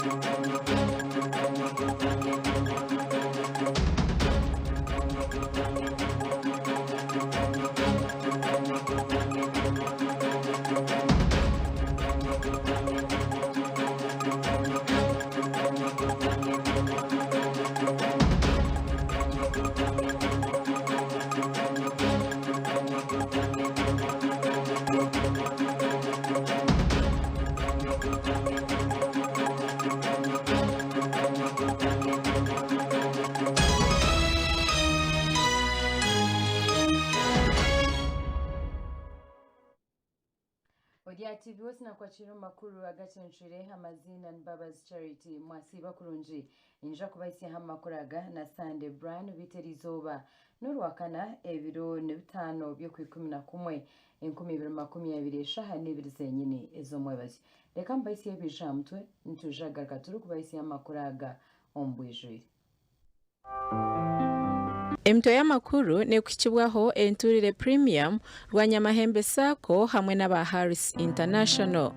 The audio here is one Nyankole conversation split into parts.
Ori aha TV West nakwakira omu makuru agacencwire amaziina ni Mbabazi Charity mwasiiba kurungi ninja kubahisyaho amakuru aga na Sunday Brian beitu erizooba n'orwakana ebiro ni bitaano by'okwikumi na kumwe 2020 eshaaha n'ibiri zenyini ez'omwebazyo reka mbahisyeho ebiija aha mutwe nitwija kugaruka turikubahisyaho amakuru aga omu bwijwire. Emitwe y'amakuru n'ekuhikibwaho Enturire Premium, Rwanyamahembe Sacco hamwe n'aba Harris International.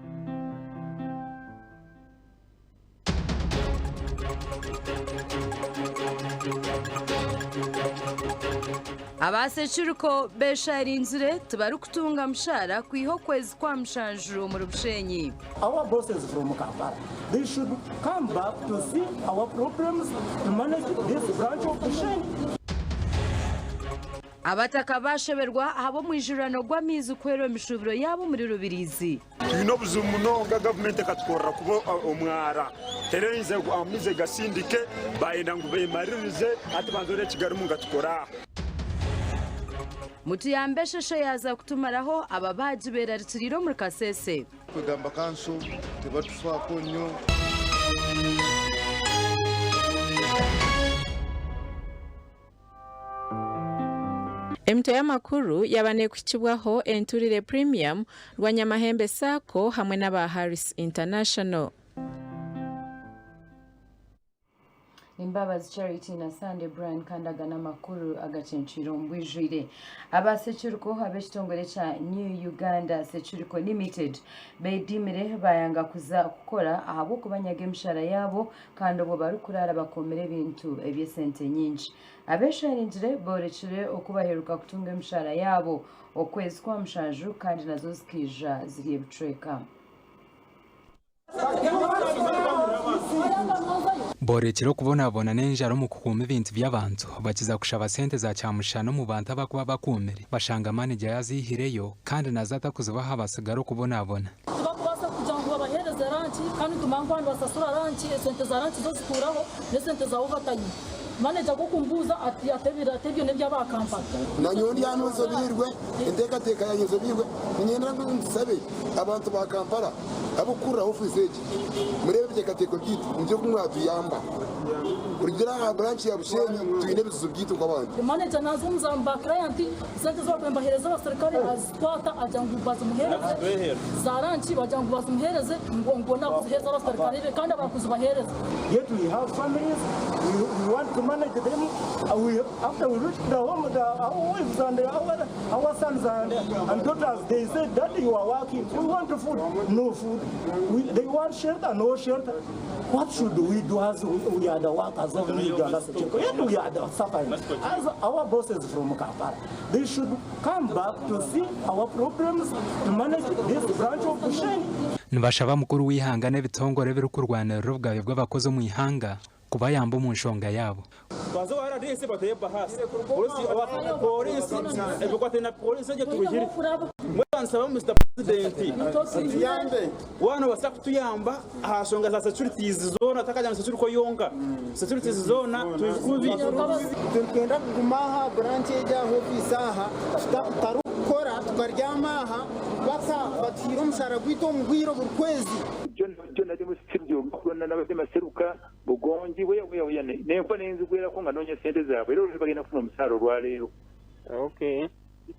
Aba Securiko besharinzire tibarikutunga mushaara kwiha okwezi kwa mushanju omuri Bushenyi. Our bosses from Kampala, they should come back to see our problems to manage this branch of Bushenyi. Abataka baashoberwa ahabw'omwijurano gw'amaizi kuhwerwa emishuuburo yaabo omuri Rubirizi. Twine obuzibu munonga gavumenti ekatukorera kuba omwara tereinze ngu amaizi gasindike bayenda ngu bemaririze hati banza oreebe ekigarimu ngatukore aha. Mutuyambe esheshe yaaza kutumaraho ababaagi beerarikiriire omuri Kasese. Kwegamba kanso tebatufaako nnyo. Emitwe y'amakuru yaaba neekuhikibwaho Enturire Premium, Rwanyamahembe Sacco hamwe n'aba Harris International. Ni Mbabazi Charity na Sunday Brian kandi aga n'amakuru agacencwire omu bwijwire. Aba Securiko ab'ekitongore kya New Uganda Securiko Limited beediimire bayanga kuza kukora ahabw'okubanyaga emishara yaabo kandi obwo barikuraara bakoomire ebintu eby'esente nyingi. Abeesharingire boorekire oku baheeruka kutunga emishara yaabo okwezi kwa mushanju kandi nazo zikaija ziri ebicweka. Boorekire okubonabona n'enjara omu kukuuma ebintu by'abantu, bakiza kushaba sente za kyamushana omu bantu abakuba bakuumire, bashanga maneja yaaziihireyo kandi nazo atakuzibaha batsigara okubonabona. Tibakubaasa kugira ngu babaheereze ranki kandi nitumanya ngu nibasasura ranki, esente za ranki zo zikuuraho n'esente za ovatayime. Maneja ku okumbuuza ati ati ebyo n'eby'aba kampani. Nanyowe ndi hanu nsobiirwe, enteekateeka yangye nsobiirwe, niinyenda ngu nsabe abantu ba Kampala abarikukurira ofiisi egi mureebe ebiteekateeko byaitu mugire oku mwatuyamba. Kurugiirira aha branch ya Bushenyi twine ebizibu byaitu nk'abantu. Maneja naaza omu za ba client sente ezi baakubaire nibaheereza abaserukare azitwata agira ngu bazimuheereze, za ranki bagira ngu bazimuheereze ngu ngu naakuziheereza abaserukare be kandi abakuzibaheereza. Yet we have families, we, we want to manage them. We, after we reach the home, the, our wives and our, our sons and, and daughters, they say, Daddy, you are working. We want food, no food. We, they want shelter, no shelter. What should we do as we, we are the workers of New Uganda Security? Yet we are the suffering. As our bosses from Kampala, they should come back to see our problems, to manage this branch of Bushenyi. Nibashaba mukuru w'eihanga n'ebitongore ebirikurwanirira obugabe bw'abakozi omu ihanga kubayamba omu nshonga yaabo. Twaza owa RDC batuha ebahasa Polisi ebikwataine na polisi egyo turuhire. Mbwenu nsaba Mister President waaba nobaasa kutuyamba aha nshonga za securities zoona otakagira ngu security yonka, securities zoona turi kubi. Titurikwenda kuguma aha branch egi aha ofiisi aha tutarikukora tukaryama aha mpaka batuhaire omushaara gwaitu omu bwire buri kwezi. Byona Maseruka, Bugongi, weya weya weya nenkuba nenzigwerako nga nonya sente zabwe era olwo bagenda kufuna omusaala olwaleero. Okay.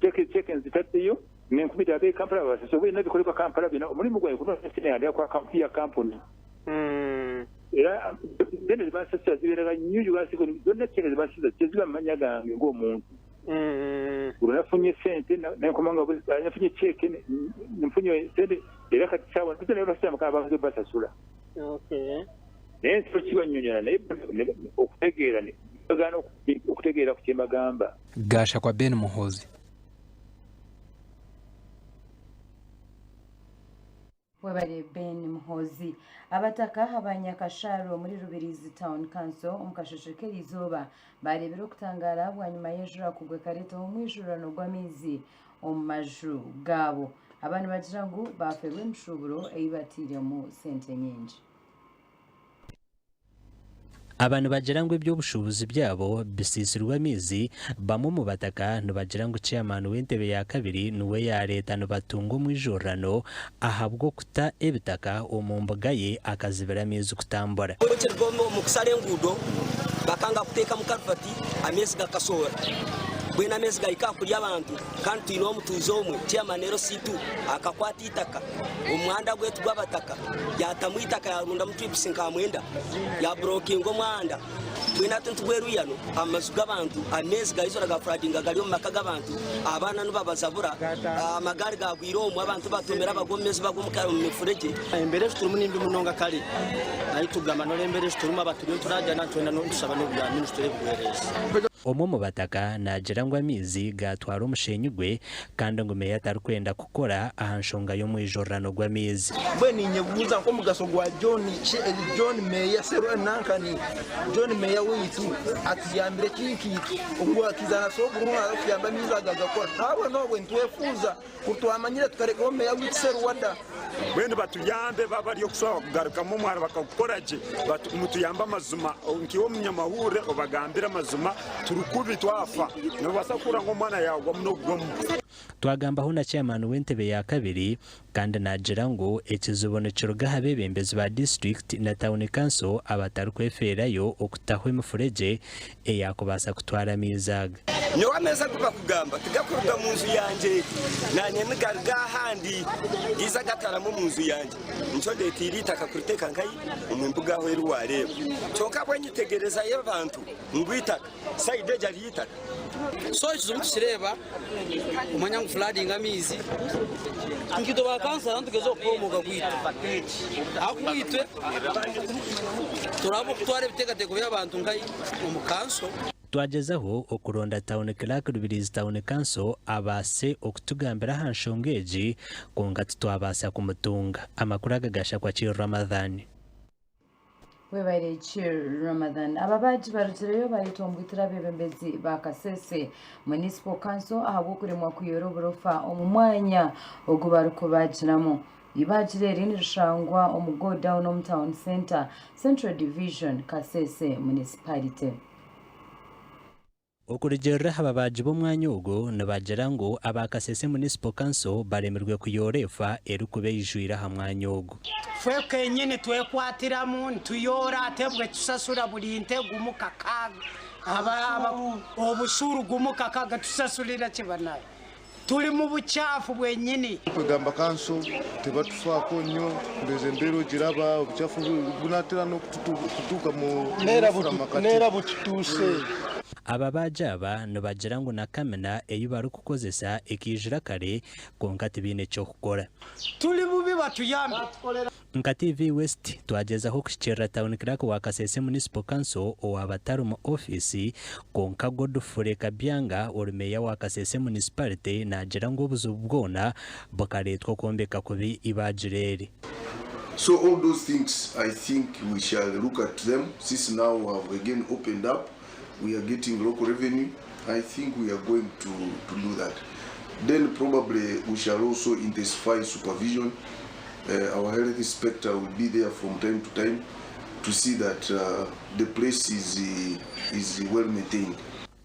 Cheque cheque nzitaddeyo nenkubira abe Kampala babasasule oba byonna bikolebwa Kampala byonna omulimu gwange kunoonya sente yange kwa ya kampuni. Era sente zebansasula zibeera nyingi zonna cheque zebansasula teziba mu mannya gange ng'omuntu. Olwo nafunye sente nenkoma nga nafunye cheque nfunye sente era kati saawa naye basasula bamaze obasasula. Okay. Naye nsobola okukibanyonyola naye bo okutegeera bagaana okutegeera ku kye mbagamba. Gashakwa Ben Muhoozi. Webare Ben Muhoozi. Abataka aba Nyakashaaro omuri Rubirizi Town Council omu kasheshe k'eriizooba baareebire okutangaara bwanyima y'enjura kugwa ekareetaho omwijurano gw'amaizi omu maju gaabo. Aba nibagira ngu baafeerwa emishuuburo ei batairemu sente nyingi. Aba nibagira ngu eby'obushuubuzi byabo bisiisirwe amaizi, bamwe omu bataka nibagira ngu chairman w'entebe ya kabiri niwe yaareeta nibatunga omwijururano ahabw'okuta ebitaka omu mbuga ye akazibira amaizi kutambura. Ekiriga omu kushara enguudo bakanga kuteekamu karuvati amaizi gakashohora mbwenu amaizi gahika aha kurya abantu kandi twine omutuuze omwe chairman LC2 akakwata eitaka omu muhanda gwaitu gw'abataka yaatamu eitaka yaarundamu twipusi nka mwenda yaaburokinga omuhanda. Mbwenu hati nitugweruyano aha maju g'abantu, amaizi gaizura gaafuradinga gari omu maka g'abantu, abaana nibabazabura, amagaari gaagwire omwo, abantu batomera bagwa omu maizi bagwa omu mifuregye. Embeera ezi turimu ni mbi munonga kare ahu tugamba noreeba embeera ezi turimu aba turiyo nituragyana nitwenda nitushaba n'obuyambi minisitule ebuhwereeze. Omwe omu bataka naagira ngu amaizi gaatwara omusheenyi gwe kandi ngu meeya tarikwenda kukora aha nshonga y'omwijururano gw'amaizi. Mbwenu ninyebuuza nk'omugasho gwa John John Meeya Nankani John Meeya waitu atuyambire ki nkaitwe ogu akaiza na Soguru naaza kutuyamba amaizi aga gakora nabwe nobwe nitwefuuza kuri twamanyire tukarekaho Meeya waitu Seruwada. Mbwenu batuyambe baaba bari okushaba kugarukamu omwaro bakagukora gye mutuyambe amazima nkaiwe omunyamahurire obagambire amazima turi kubi twafa nobaasa kuhurira ngu omwana yaagwamu n'okugwamu. Twagambaho na chairman w'entebe ya kabiri kandi naagira ngu ekizibu nikiruga aha beebembezi ba disiturikiti na tauni kanso abatarikwefeerayo okutaho emifuregye eyaakubaasa kutwara amaizi aga. Nyowe ameezi agu bakugamba tigakuruga mu nju yangye, naanye nigaruga ahandi, gaiza gataramu omu nju yangye. Nikyo ndeeteire eitaka kuriteeka nkahi? Omu mbuga ahu eri waareeba. Kyonka bw'enyetegyereza y'abantu ngu eitaka, sayidi egi hariyo eitaka. So ekizibu nitukireeba omanya ngu flooding amaizi nkaitwe ba kansara nitugezaho kukora omwoga gwaitu ahakuba itwe turi ab'okutwara ebiteekateeko by'abantu nkahi omu kanso. Twagyezaho okuronda Town Clerk Rubirizi Town Council abaase okutugambira aha nshonga egi kwonka titwabaasa kumutunga. Amakuru aga gashakwa Kiiru Ramadhan. Webare Kiir Ramadhan. Ababaagi barugireyo bayetomboitira abeebembezi ba Kasese Municipal Council ahabw'okuremwa kuyoora oburofa omu mwanya ogu barikubaagiramu. Eibaagiro eri nirishangwa omu godown omu Town Centre, Central Division, Kasese Municipality. Okurugiirira aha babaagi b'omwanya ogu nibagira ngu aba Kasese Municipal Council baremirwe kuyoora efa erikuba eijwire aha mwanya ogu. Ffe kenyini twekwatiramu nituyoora ate bwe tusasura buri nte gumu kakaaga obushuru gumu kakaaga tusasurira ki banaye? Turi mu bukyafu bwenyini. Kwegamba kanso tebatufaako nnyo ndowooza embeera ogiraba obukyafu bunatera n'okututuuka mu Neera bututuuse. Ababaagi aba nibagira ngu na kamina ei barikukozesa ekaijura kare kwonka tibaine ky'okukora. Turi bubi batuyambe. Nka TV West, twagyezaho kuhikiirira Town Clerk wa Kasese Municipal Council owaaba atari mu ofiisi, kwonka Godfrey Kabyanga ori Meeya wa Kasese Municipality naagira ngu obuzibu bwona bukareetwa okwombeka kubi eibaagiro eri. So all those things I think we shall look at them since now we have again opened up, we are getting local revenue, I think we are going to, to do that. Then probably we shall also intensify supervision. Uh, our health inspector will be there from time to time to see that uh, the place is, uh, is well maintained.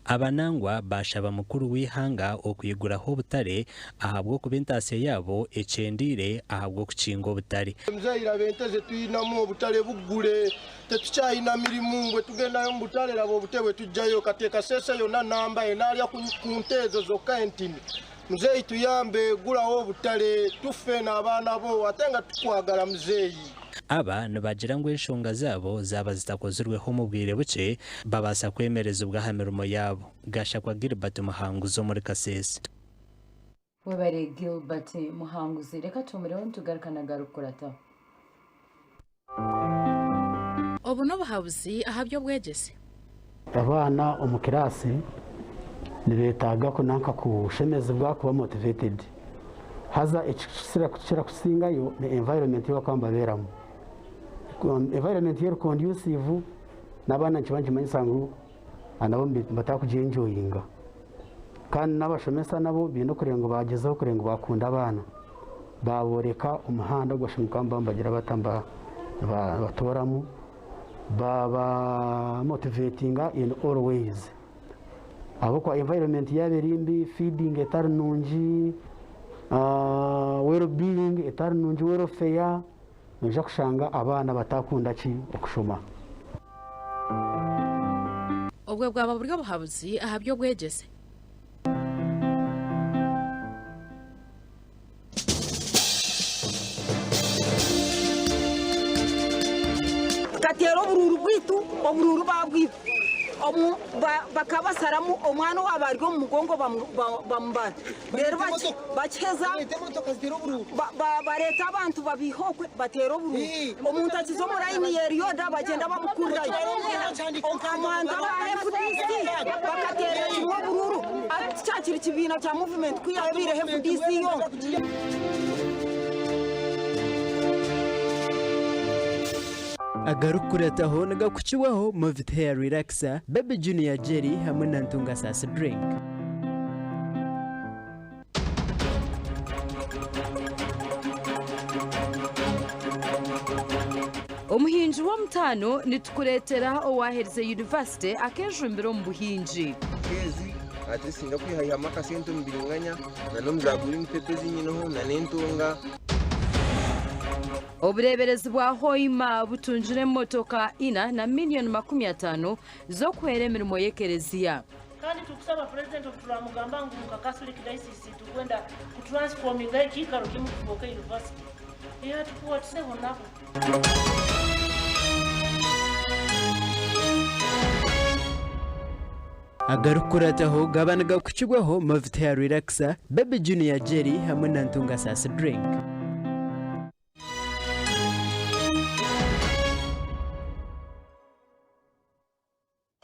Aba nangwa baashaba mukuru w'eihanga okwiguraho obutare ahabw'okuba entaasya yaabo ekyendeire ahabw'okukinga obutare. Muzeeyi raba ente zetwinamu obutare buggure tetukyayina mirimu bwetugendayo mubutare raba obute bwetujjayo kati ekasese yonna namba enalya ku nte ezo zokka entini muzeeyi tuyambe gulawo obutare tuffe nabaana bo ate nga tukwagala muzeeyi. Aba nibagira ngu enshonga zaabo zaaba zitakozirweho omu bwire bukye babaasa kwemerezibwa aha mirimo yaabo. Gashakwa Gilbert Muhanguzi omuri Kasese. Webare Gilbert Muhanguzi. Reka tuhumireho nitugaruka n'agarikukurataho. Obu n'obuhabuzi aha by'obwegyese. Abaana omu kiraasi nibeetaaga kunanka kushemezibwa kuba motivated haza ekikira kusingayo ni environment ei barikuba nibabeeramu. Environment yaaba eri conducive n'abaana nikiba nikimanyisa ngu nabo nibataakugyengyoyinga kandi n'abashomesa nabo baine kureba ngu baagyezaho kureba ngu baakunda abaana baaboreka omuhanda ogu bashemereire kuba nibagira bata nibatooramu baabamotivetinga in all ways ahabw'okuba environment yaaba eri mbi, feeding etari nungi, well being etari nungi, welfare, noija kushanga abaana bataakunda ki okushoma. Obwo bwaba buri obuhabuzi aha by'obwegyese. Tukateera oburuuru bwaitu, oburuuru baabwiba. Omu bakabasaramu omwana owaaba ari omu mugongo bamubara. Reero bakiheza bareeta abantu babaiha okwe bateera oburuuru. Omuntu akiza omu layini y'eryoda bagyenda bamukururayo. Abantu aba FDC bakateerera kimwe oburuuru. Hati tikyakiri kibiina kya muvumenti kwihaho ebaireho FDC yonka. Agarikukurataho nigakukibwaho Movit Hair Relaxer, Baby Junior Jelly hamwe na Ntunga Saasi Drink. Omuhingi w'omutaano nitukureetera owaaherize yunivasite akeejumbira omu buhingi. Ezi at least ndakwihayihamu akasente omu biringanya na n'omu za green pepper ezi nyineho na n'entonga. Obureeberezi bwa Hoima butungire emotoka ina na milioni 50 z'okuhwera emirimo y'ekereziya. Kandi tukusaba Purezidenti obu turamugamba ngu nka Catholic Diocese tukwenda kutransforminga ekiikaro kimu kifooke university, atukwatiseho nabo. Agarikukurataho gaba nigakukibwaho Movit Hair Relaxer, Baby Junior Jelly hamwe na Ntunga Saasi Drink.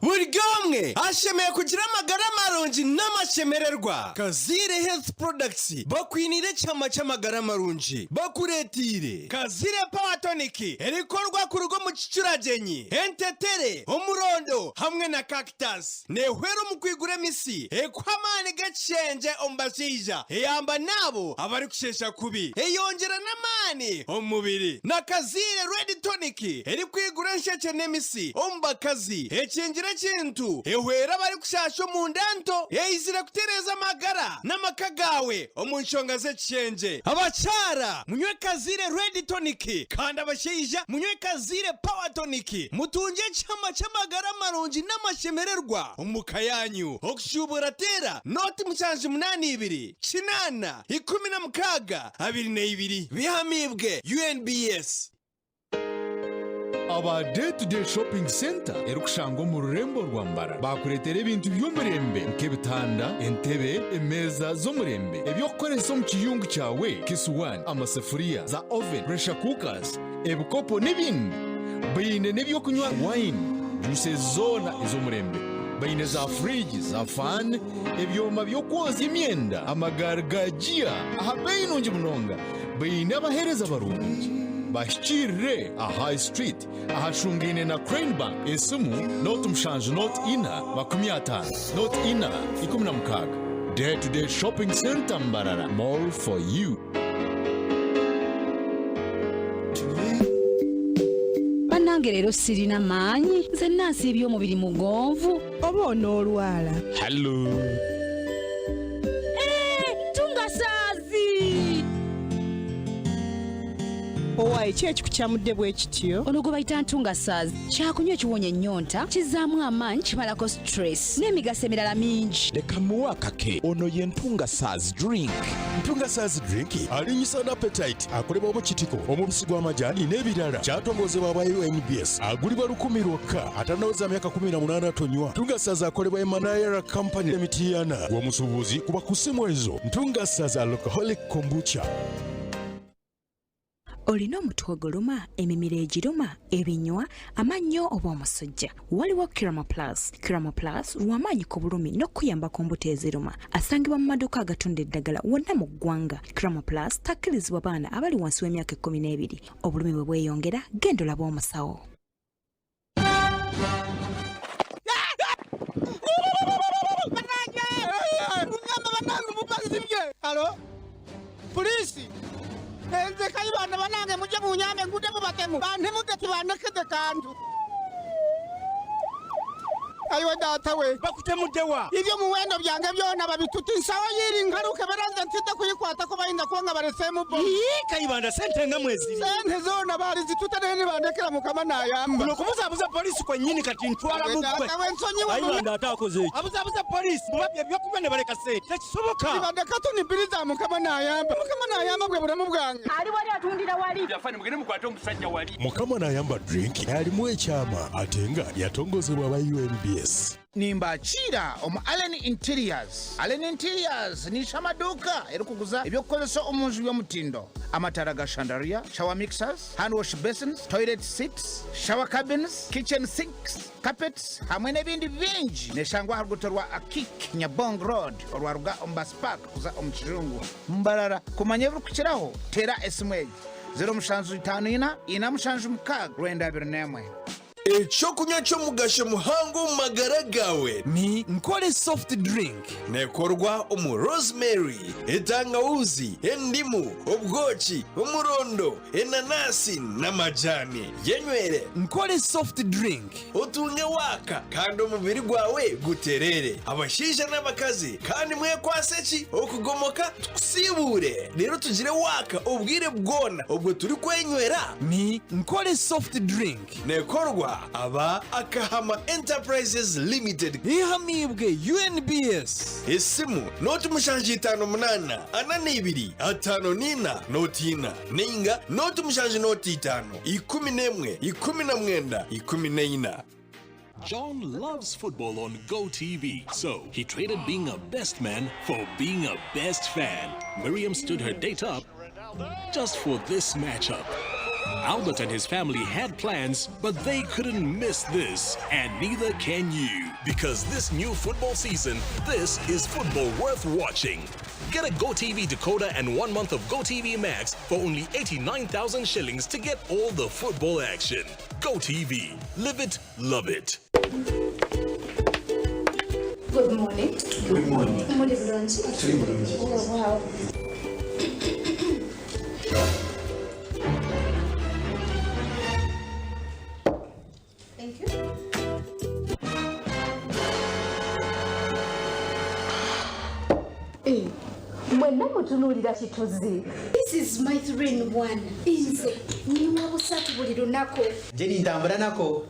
Buri omwe ashemereire kugira amagara marungi n'amashemererwa. Kazaire Health Products bakwiniire ekihama ky'amagara marungi. Bakureeteire Kazaire Power Tonic erikukorwa kuruga omu kicuragyenyi, entetere, omurondo hamwe na cactus. Neehwera omu kwigura emisi, ekuha amaani g'ekishengye omu bashaija, eyamba n'abo abarikusheesha kubi, eyongyera n'amaani omu mubiri. Na Kazaire Red Tonic erikwigura enshekye n'emisi omu bakazi, ekingira ekintu, ehwera abarikushaasha omu nda nto, eizire kutereeza amagara n'amaka gaawe omu nshonga z'ekishengye. Abakyara, munywe Kazaire Red Tonic kandi abashaija munywe Kazaire Power Tonic mutungye ekihama ky'amagara marungi n'amashemererwa omu ka yaanyu. Okushuubura teera 0782 8 16 22. Bihamiibwe UNBS. Aba Day to Day Shopping Centre erikushangwa omu rurembo rwa Mbarara baakureetera ebintu by'omurembe nk'ebitanda, entebe, emeeza z'omurembe, eby'okukoresa omu kiyungu kyawe, kisuwaani, amasefuriya, za oven, pressure cookers, ebikopo n'ebindi. Baine n'eby'okunywa wine, juices zoona ez'omurembe. Baine za fridge, za fan, ebyoma by'okwozya emyenda, amagaari ga giya aha beeyi nungi munonga. Baine abaheereza barungi. Bahikiirire aha High Street ahashungaine na Crane Bank. Esimu, 07 04 50 04 16. Day to Day Shopping Centre Mbarara, more for you. Banange leero sirina maanyi nzenna nsiibye omubiri mugonvu oba onoolwala. Hallo. Eh, tungasaazi Owaaye ki ekikukyamudde bwe kityo? Ono gwe bayita ntungasaazi kyakunywa ekiwonya ennyonta, kizzaamu amaanyi, kimalako stress n'emigaso emirala mingi. Leka mmuwe akake, ono ye Ntungasaazi drink. Ntungasaazi drink alinyisa n'appetite, akolebwa mu kitiko, omubisi gw'amajaani n'ebirala. Kyatongozebwa aba UNBS, agulibwa lukumi lwokka. Atannaweza myaka 18 tonywa. Ntungasaazi akolebwa Emanayera Company e Mityana. Gwe omusuubuzi kuba ku ssimu ezo. Ntungasaazi alcoholic kombucha. Olina omutwe oguluma, emimiro egiruma, ebinywa, amannyo oba omusujja? Waliwo Kiramo Plus. Kiramo Plus lw'amaanyi ku bulumi n'okukuyamba ku mbuto eziruma. Asangibwa mu maduuka agatunda eddagala wonna mu ggwanga. Kiramo Plus takkirizibwa baana abali wansi w'emyaka 12. Obulumi bwe bweyongera, genda olabe omusawo. Alo? Poliisi! Nze Kayibanda banange mujje munyambe ngudde mu batemu bantemudde tibandekedde kantu. Ayiwe data we. Bakutemudde wa? Ibyo muwendo byange byona babituta insawo yiri nkaruke beranze ntidde kuyikwatako bayinza kuba nga bareseemu bo. Ii, Kayibanda sente nga mweziri. Sente zona bali zituta naye nibandekera Mukama nayamba. Kuno kubuzaabuza poliisi kwennyini kati ntwala Awe muggwe. data we nsonyiwe. Kayibanda ate akoze eki? Abuzaabuza poliisi mubabye ebyokunywa ne baleka sente. Tekisoboka. Kibadde katoni bbiri za Mukama nayamba. Mukama nayamba bwe bulamu bwange. Ali wali atundira wali. Afande mugende mukwate omusajja wali. Mukama Nayamba Drink alimu ekyama ate nga yatongozebwa aba UNBS. Nimbakiira omu Allen Interiors. Allen Interiors niisha amaduuka erikuguza eby'okukozesa omu nju by'omutindo. Amataara ga chandelier, shower mixers, hand wash basins, toilet seats, shower cabins, kitchen sinks, carpets hamwe n'ebindi bingi. Neshangwa aha ruguuto rwa Akiik Nyabong Road orwaruga omu bus park kuza omu kijungu Mbarara. Kumanya ebirikukiraho teera esimu egi, 0754 476 921. Ekyokunywa ky'omugasho muhango omu magara gaawe ni Nkore Soft Drink. Neekorwa omu rosemary, entangawuzi, endimu, obwoki, omurondo, enanasi n'amajani. Yenywere Nkore Soft Drink otunge waaka kandi omubiri gwawe gutereere. Abashaija n'abakazi kandi mwekwase ki okugomoka tukusiibuure reero tugire waaka obwire bwona obwo turikwenywera ni Nkore Soft Drink. Nekorwa aba Akahama Enterprises Limited. Ehamiibwe UNBS. Esimu, nooti 758 42 54 nooti ina nainga nooti 7 nooti 5 11 19 14. John loves football on GoTV, so he traded being a best man for being a best fan. Miriam stood her date up just for this matchup. Albert and his family had plans, but they couldn't miss this, and neither can you. Because this new football season, this is football worth watching. Get a GoTV decoder and 1 month of GoTV Max for only 89,000 shillings to get all the football action. GoTV. Live it, love it. Good morning. Good morning. Muli bulungi? Tuli bulungi. Oh, wow. Thank you. Eh, mwenna mutunuulira kituzi. This is my 3 in 1. Nze nywa busatu buli lunaku. Jeri ntambura nako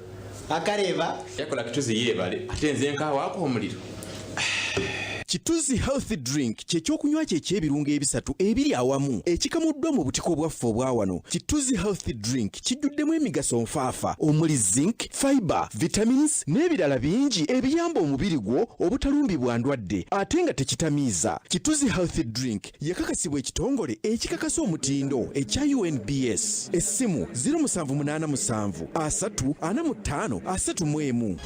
akareeba. Yakola kituzi yeebale ate nze nkaawaako omuliro. Kituzi Health Drink kye kyokunywa kye eky'ebirungo ebisatu ebiri awamu ekikamuddwa mu butiko bwaffe obwa wano. Kituzi Health Drink kijjuddemu emigaso nfaafa omuli zinc, fiber, vitamins n'ebirala bingi ebiyamba omubiri gwo obutalumbibwa ndwadde ate nga tekitamiiza. Kituzi Health Drink yakakasibwa ekitongole ekikakasa omutindo ekya UNBS. Essimu 0787 3 45 31.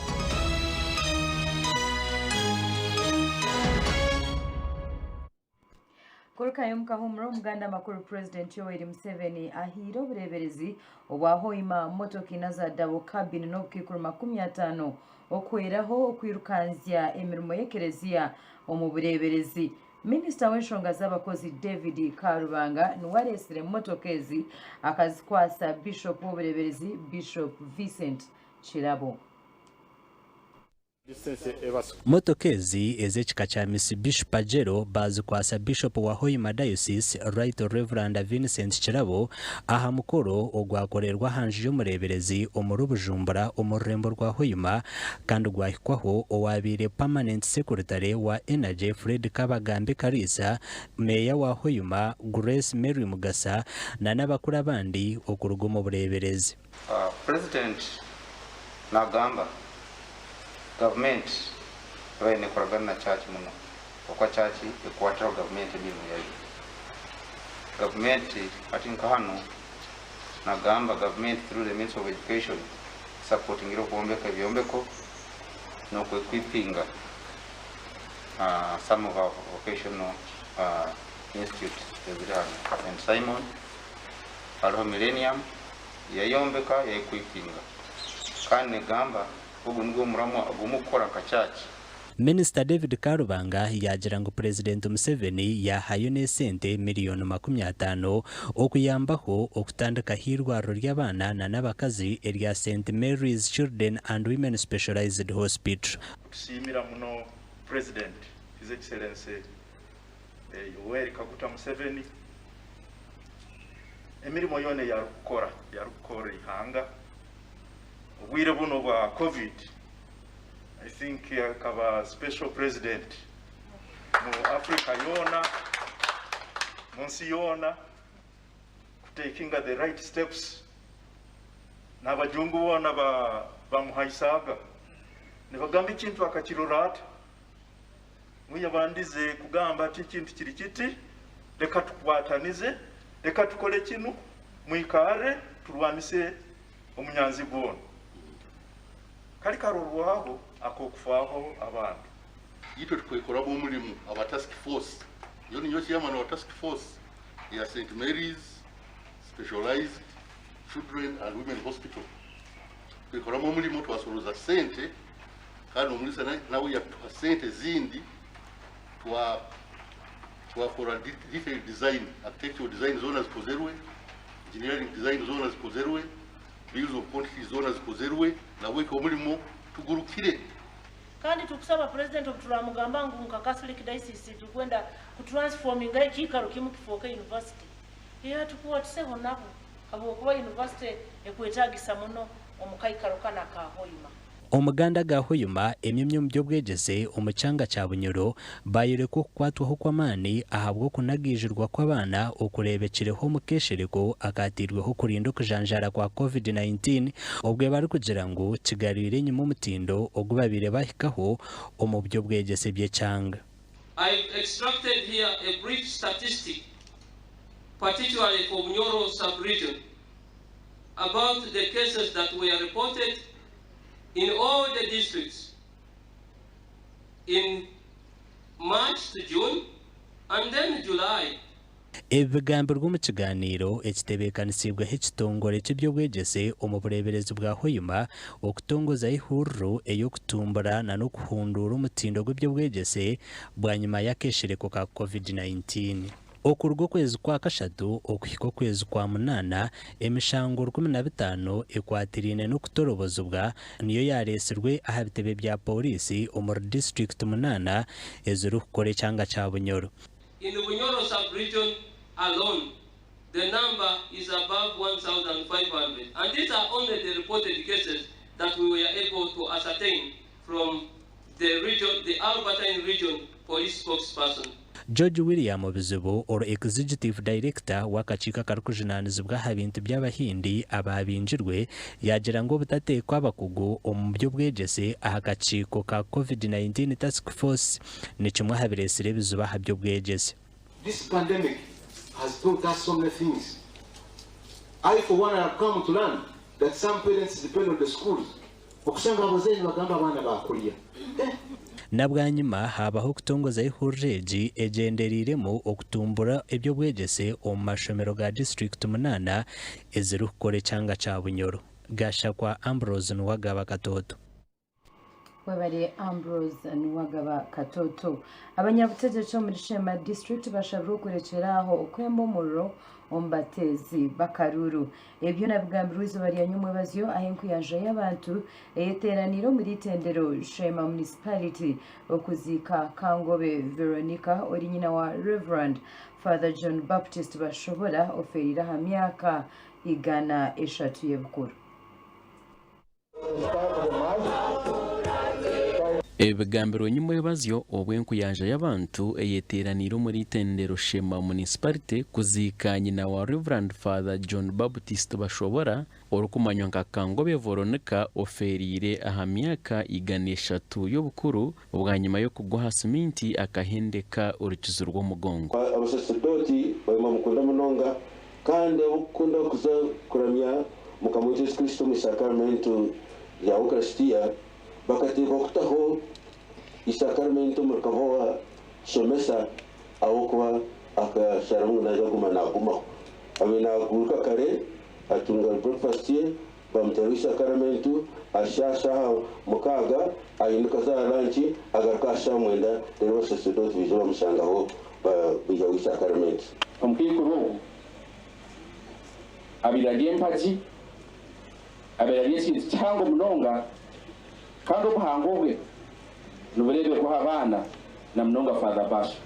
Kurukayo omu kahuumuro, Omuganda Makuru Purezidenti Yoweri Museveni ahaire obureeberezi obwa Hoima motoka ina za double cabin n'obukaikuru 50 okuhweraho okwirukanzya emirimo y'ekereziya omu bureeberezi. Minisita w'enshonga z'abakozi David Karubanga niwe areetsire motoka ezi akazikwatsa Bishop w'obureeberezi Bishop Vincent Kirabo. Motoka ezi ez'ekika kya Mitsubishi Pajero baazikwatsa Bishop wa Hoima Diocese, Right Rev. Vincent Kirabo aha mukoro ogwakorerwa aha nju y'omureeberezi omuri Bujumbura omu rurembo rwa Hoima kandi gwahikwaho owaabaire Permanent Secretary wa Energy Fred Kabagambe Kariisa, Meeya wa Hoima Grace Mary Mugasa na n'abakuru abandi okuruga omu bureeberezi. Purezidenti nagamba gavumenti ebaire nekoragana na church muno ahabw'okuba church ekwatiraho gavumenti emirimo yayo. Gavumenti hati nka hanu Nagamba gavumenti through the Ministry of Education esupportingire okwombeka ebyombeko n'oku equipinga some of our vocational institute eziri hanu nka St Simon, hariho Millennium yayombeka ya equipinga kandi negamba ogu nigwo omuramwa ogumukukora nka church. Minisita David Karubanga yaagira ngu Purezidenti Museveni yaahayo n'esente miriyoni 50 okuyambaho okutandikaho eirwariro ry'abaana na n'abakazi erya Saint Mary's Children and Women Specialised Hospital. Kutusiimira muno President His Excellency Yoweri Kaguta Museveni emirimo yoona ei arikukora ei arikukorera eihanga obwire bunu obwa Covid I think akaba special president mu Africa yoona munsi yoona kutakinga the right steps n'abajungu boona bamuhaisaaga nibagamba ekintu akakirora ata ngu yabandize kugamba ati ekintu kiri kiti reka tukwatanize reka tukore kinu mwikaare turwanise omunyanzigwa onu. Kari karorwaho ak'okufaaho abantu. Itwe tukwekoramu omurimo aba task force. Nyowe ninyowe chairman wa task force eya St Mary's Specialized Children and Women Hospital. Twekoramu omurimo twasoroza sente kandi omurisa nawe yatuha sente ezindi twa twakora detailed design, architectural design zoona zikozerwe, engineering design zoona zikozerwe, bills of quantities zoona zikozerwe, nabweki omurimo tugurukire. Kandi tukusaba Purezidenti obuturamugamba ngu nka Catholic Diocese tukwenda kutransforminga ekiikaro kimu kifooke university, atukwatiseho nabo habwokuba university ekwetagisa muno omu kaikaro kanu aka Hoima. Omuganda ga Hoima emyomyo omu by'obwegyese omu kyanga kya Bunyoro baayoreka okukwatwaho kw'amaani ahabw'okunagaijurwa kw'abaana okureebekireho omu keeshereko akaateirweho kurinda okujanjaara kwa Covid-19 obwe barikugira ngu kigarwire enyima omutindo ogu babaire bahikaho omu by'obwegyese by'ekyanga. I've extracted here a brief statistic, particularly for Bunyoro sub-region, about the cases that were reported in all the districts in March to June and then July. Ebi bigambirwe omu kigaaniiro ekitebeekanisiibweho ekitongore ky'eby'obwegyese omu bureeberezi bwa Hoima okutongozaho ehururu ey'okutumbura n'okuhunduura omutindo gw'eby'obwegyese bwanyima y'akeshereko ka Covid-19. Okuruga okwezi kwa kashatu okuhika okwezi kwa munaana, emishango 15 ekwatiraine n'okutorobozibwa niyo yareetsirwe aha bitebe bya Pooriisi omuri disiturikiti munaana ezirikukora ekyanga kya Bunyoro. In Bunyoro sub-region alone, the number is above 1,500 and these are only the reported cases that we were able to ascertain from the region, the Albertine region police spokesperson. George William Bizibu ori Executive Director w'akakiiko akarikujunaanizibwa aha bintu by'Abahindi abaabingirwe yaagira ngu obutateekwa abakugu omu by'obwegyese aha kakiiko ka Covid-19 Task Force ni kimwe aha bireetsire ebizibu aha by'obwegyese. This pandemic has taught us so many things. I for one have come to learn that some parents depend on the schools. Okushanga abazaire nibagamba abaana baakurya. Eh! Na bwanyima haabaho okutongozaho ehururu egi egyendereiremu okutumbura eby'obwegyese omu mashomero ga disiturikiti munaana ezirikukora ekyanga kya Bunyoro. Gashakwa Ambrose Nuwagaba Katooto. Webare Ambrose Nuwagaba Katooto. Abanyabutegyeki omuri Sheema district bashabirwe okurekyera aho okwemba omuriro omu bateezi b'akaruuru. Ebi byona bigambirwe eizooba rya nyomwebazyo ahu enkuyanja y'abantu eyeteeraniire omuri eitendero Sheema Municipality okuziika Kangobe Veronica ori nyina wa Rev. Father John Baptist Bashobora ofeereire aha myaka 103 y'ebukuru. Ebi bigambirwe nyimwebazyo obu enkuyanja y'abantu eyeteeraniire omuri eitendero Sheema Munisiparite kuziika nyina wa Rev. Father John Baptist Bashobora orikumanywa nka Kangobe Voronica ofeereire aha myaka 103 y'obukuru bwanyima y'okugwa aha siminti akahendeka orukizi rw'omugongo. Abasaserdooti baimwe mukunda munonga. Kandi ab'okukunda kuza kuramya Mukama waitu Yesu Kristo omu Isakaramentu rya Ukarisitiya bakateekwa kutaho Isakaramentu omuri Kabowa Shomesa ahabw'okuba akasharamu ngu naija kuguma naagumaho. Abaire naaguruka kare atunga breakfast ye, bamuteraho Isakaramentu, ashaaha shaaha mukaaga, ahinduka aza aha lunch, agaruka aha shaaha mwenda reero abasaserdooti baija bamushangaho baihaho Isakaramentu. Omukaikuru ogu abaire ari empagi, abaire ari ekintu kihango munonga kandi obuhango bwe nibureeberwaho abaana na munonga Father Basho.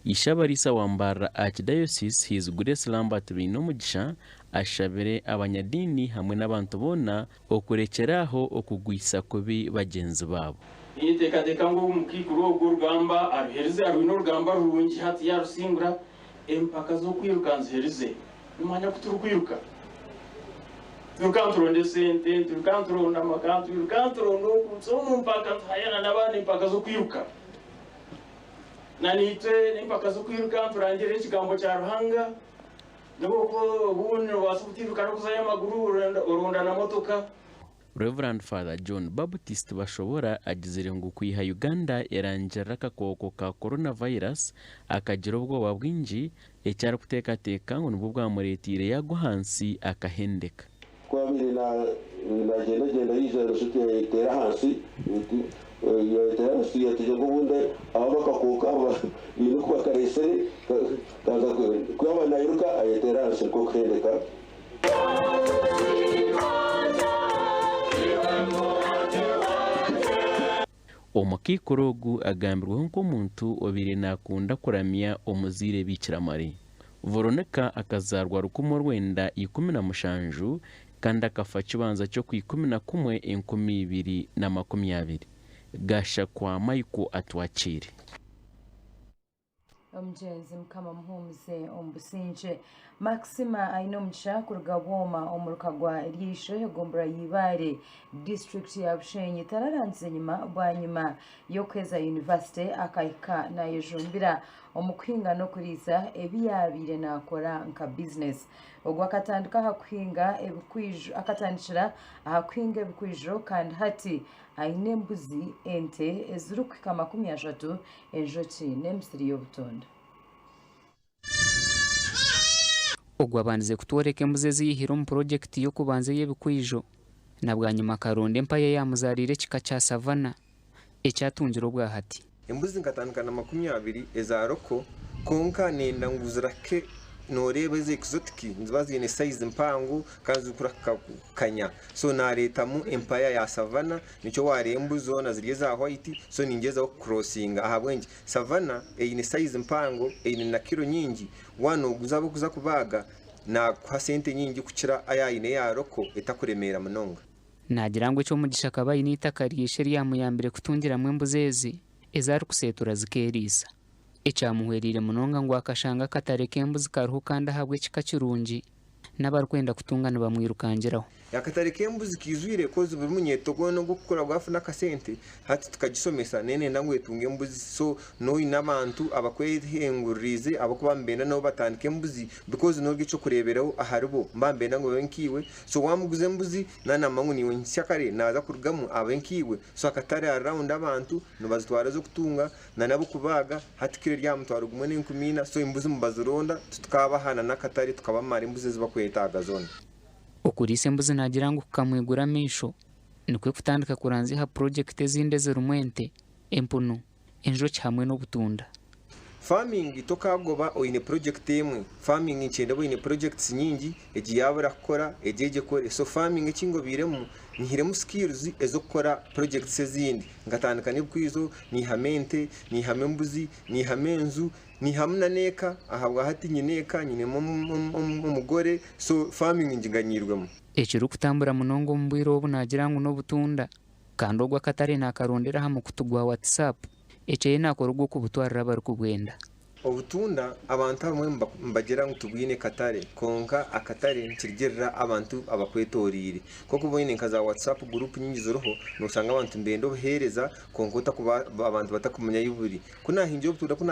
Ishabarisa wa Mbarara Archdiocese His Grace Lambert Bainomugisha ashabire abanyadiini hamwe n'abantu boona okurekyera aho okugwisa kubi bagyenzi baabo. Ninteekateeka ngu omukaikuru ogu orugamba aruherize, arwine orugamba rurungi hati yaarusingura, empaka z'okwiruka nziherize. Nimumanya ku turikwiruka? Twiruka nituronda esente, nitwiruka nituronda amaka, nitwiruka nituronda oku, nituza omu mpaka nituhayana n'abandi empaka z'okwiruka. Na naitwe n'empaka z'okwiruka niturangirira ekigambo kya Ruhanga. N'obu okuba obundi noobaasa obutairuka n'okuzayo amaguru oronda na motoka. Rev. Father John Baptist Bashobora agizire ngu kwiha Uganda erangirira akakooko ka coronavirus akagira obwoba bwingi eki arikuteekateeka ngu nibwo bwamureeteire yaagwa ahansi akahendeka. Ku abaire nagyendagyenda yaija enshoki yayeteera ahansi, yayeteera ahansi yategyeka obundi abo abakakooko abo baine oku bakareetsire kaza ku yaaba nairuka ayeteera ahansi nikwo kuhendeka. Omukaikuru ogu agambirweho nk'omuntu obaire nakunda kuramya omuzaire Biikira Maria. Veronica akazaarwa 1917 kandi akafa kibanza ky'okwikumi na kumwe 2020. Gashakwa Michael Atwakiire. Omugyenzi Mukama amuhuumuze omu busingye. Maxima Ainomugisha kuruga Bwoma omuruka gwa Ryisho egombolola ya Ibale disiturikiti ya Bushenyi tararangize enyima bwanyima y'okuheeza yunivasite akahika nayejumbira omu kuhinga n'okuriisa ebi yaabaire naakora nka bizinesi. Ogu akatandika aha kuhinga ebikwijo akatandikira aha kuhinga ebikwijo kandi hati aine embuzi, ente ezirikuhika 30 enjoki n'emisiri y'obutunda. Ogu abandize kutworeka embuzi ezi yaihire omu purogyekiti y'okubanza ey'ebikwijo na bwanyima akaronda empaya eyaamuzaariire ekika kya Savannah eki atungire obwa hati. Embuzi nkatandika na 20 eza roko kwonka nenda ngu zirahike noreeba ezi exotic niziba ziine size mpango kandi zirikurahika kukanya so nareetamu empaya ya savannah Nikyo waareeba embuzi zoona ziri eza white, so ningyezaho kucrossinga. Ahabw'enki? Savannah eine size mpango, eine na kilo nyingi, waaba nooguza abarikuza kubaaga, naakuha sente nyingi kukira ayi aine eya local etakuremeera munonga. Naagira ngu eky'omugisha akaba aine eitaka rya ishe eryamuyambire kutungiramu embuzi ezi, ezi arikuseetura zikeeriisa. Ekyamuhwereire munonga ngu akashanga akatare k'embuzi kariho kandi ahabw'ekika kirungi, n'abarikwenda kutunga nibamwirukangiraho. Akatare k'embuzi kaijwire coz buri munyeeto gwona ogw'okukura gwafuna akasente hati tukagisomesa nayo nenda ngu etunge embuzi so noine abantu abakwehinguririize abakuba nibenda nabo batandike embuzi because nori eky'okureeberaho aharibo nibaba nibenda ngu babe nkaiwe so wamuguza embuzi naaba namanya ngu naiwe nyenkyakare naaza kurugamu abe nkaiwe so akatare around abantu nibazitwara ez'okutunga na n'ab'okubaaga, hati kiro eri aha mutwaro gumwe n'enkumi ina, so embuzi mubazironda titukabaha na n'akatare tukabamara embuzi ezi bakwetaaga zoona. Okuriisa embuzi naagira ngu kukamwigura amaisho, nikwo kutandika kuranzya aha purogyekiti ezindi ezirimu ente, empunu, enjoki hamwe n'obutunda. Farming tokagoba oine project emwe, farming nikyenda obe oine projects nyingi, egi yabura kukora egi egi ekore, so farming ekingobeiremu nyihiremu skills ezokukora projects ezindi, nkatandika n'ebikwizo, nyihamu ente, nyihamu embuzi, nyihamu enju, nyihamu na n'eka, ahabwahati nyine eka, nyinemu omugore, so farming ngiganyirwemu. Ekirikutambura munonga omu bwire obu naagira ngu n'obutunda kandi ogwo akatare naakarondera aha mukutu gwa WhatsApp. Ekyo aine naakora ogw'okubutwarira abarikubwenda. Obutunda abantu abamwe nibagira ngu tibwine katare kwonka akatare nikirugirira abantu abakwetoreire. Nk'oku oboine nka za WhatsApp group nyingi ziriho noshanga abantu nibenda obuheereza kwonka otakuba abantu batakumanya ahu buri. Ku naahingire obutunda ku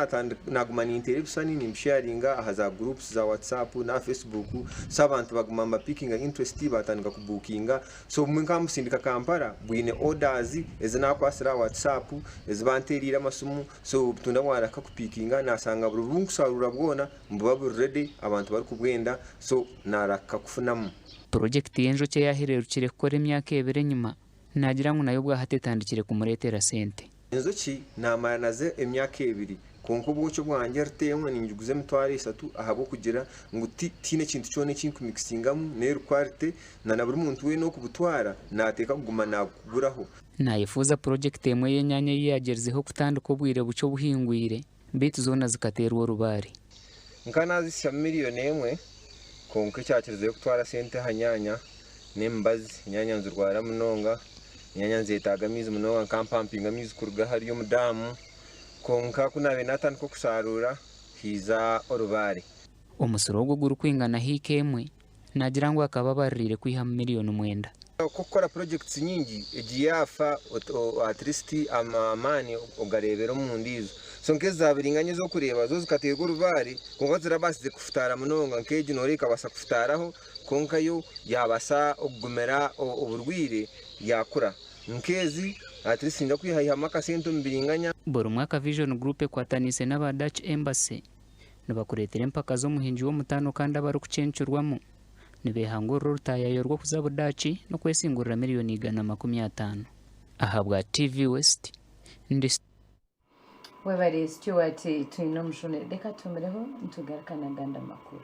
naaguma ninteera ebishushani nimbisheyaringa aha za groups za WhatsApp n'aha Facebook so abantu baguma nibapikinga interest batandika kubukinga so obumwe nkamusindika Kampala bwine orders ezi naakwatsire aha WhatsApp ezi banteereire amasimu. So obutunda bwaraka kupikinga nasanga buri obunkusharura bwona nibuba buri ready abantu barikubwenda so naraka kufunamu. Purojekiti y'enjoki eyahereerukire kukora emyaka ebiri enyima naagira ngu nayo obwahati etandikire kumureetera sente. Enjoki namara nazo emyaka ebiri kwonka obwoki obwangye rita emwe ningiguza emitwaro eshatu ahabw'okugira ngu tihaine kintu kyona eki nkumikisingamu n'eri quality na na buri muntu weena orikubutwara nateekwa kuguma nabukuguraho. Naayefuuza purojekiti emwe y'enyanya ei yaagyerizeho kutandika obwire bukye obuhingwire beitu zoona zikateerwa orubaare. Nka naazihitsya miriyoni emwe kwonka ekyakirizeyo kutwara sente aha nyaanya n'emibazi. Enyaanya nizirwara munonga, enyaanya nizetaaga amaizi munonga nka mpampinga amaizi kuruga hariya omu daamu kwonka ku naabaire naatandika okusharuura haija orubaare. Omusiri ogwo gurikwingana hiika emwe Naagira ngu akaba abaririire kwihamu miriyoni mwenda. Okukora projects nyingi egi yaafa at least amaani ogareebera omu ndiijo. So nk'ezi za biringanya ezi orikureeba zo zikateerwa orubaare kwonka tizirabaasize kufutaara munonga nk'egi nooreeba ekabaasa kufutaaraho kwonka yo yaabaasa okugumira oburwaire yaakura. Nk'ezi at least ninza kwihaihamu akasente omu biringanya. Buri mwaka Vision Group ekwataniise n'aba Dutch Embassy Nibakureetera empaka z'omuhingi w'omutaano kandi abarikucencurwamu. Nibeehangurira orutaayaayo rw'okuza Budaaki n'okwesingurira miriyoni 150. Ahabwa TV West, ndi. Webare Stuart Twinomushuni. Reka tuhumireho nitugaruka n'agandi amakuru.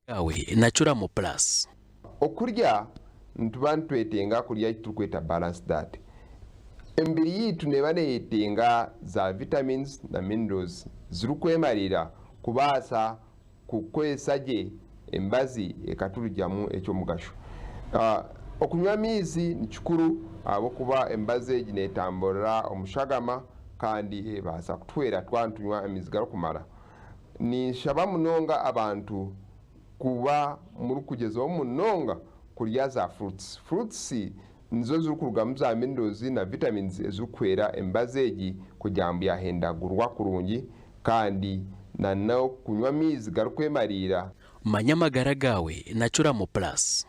Gaawe na Curamu Plus. Okurya nituba nitwetenga kurya eki turikweta balanced diet. Emibiri yaitu neeba neyetenga za vitamins na minerals zirikwemariira kubaasa kukozesa gye emibazi ekaturugyamu eky'omugasho. Okunywa amaizi nikikuru ahabw'okuba emibazi egi netamburira omu shagama kandi ebaasa kutuhwera twaba nitunywa amaizi garikumara. Ninshaba munonga abantu kuba murikugyezaho munonga kurya za fruits. Fruits nizo zirikurugamu za minerals na vitamins ezirikuhwera emibazi egi kugira ngu yahendagurwa kurungi kandi na n'okunywa amaizi garikwemariira. Manya amagara gaawe na Curamu Plus.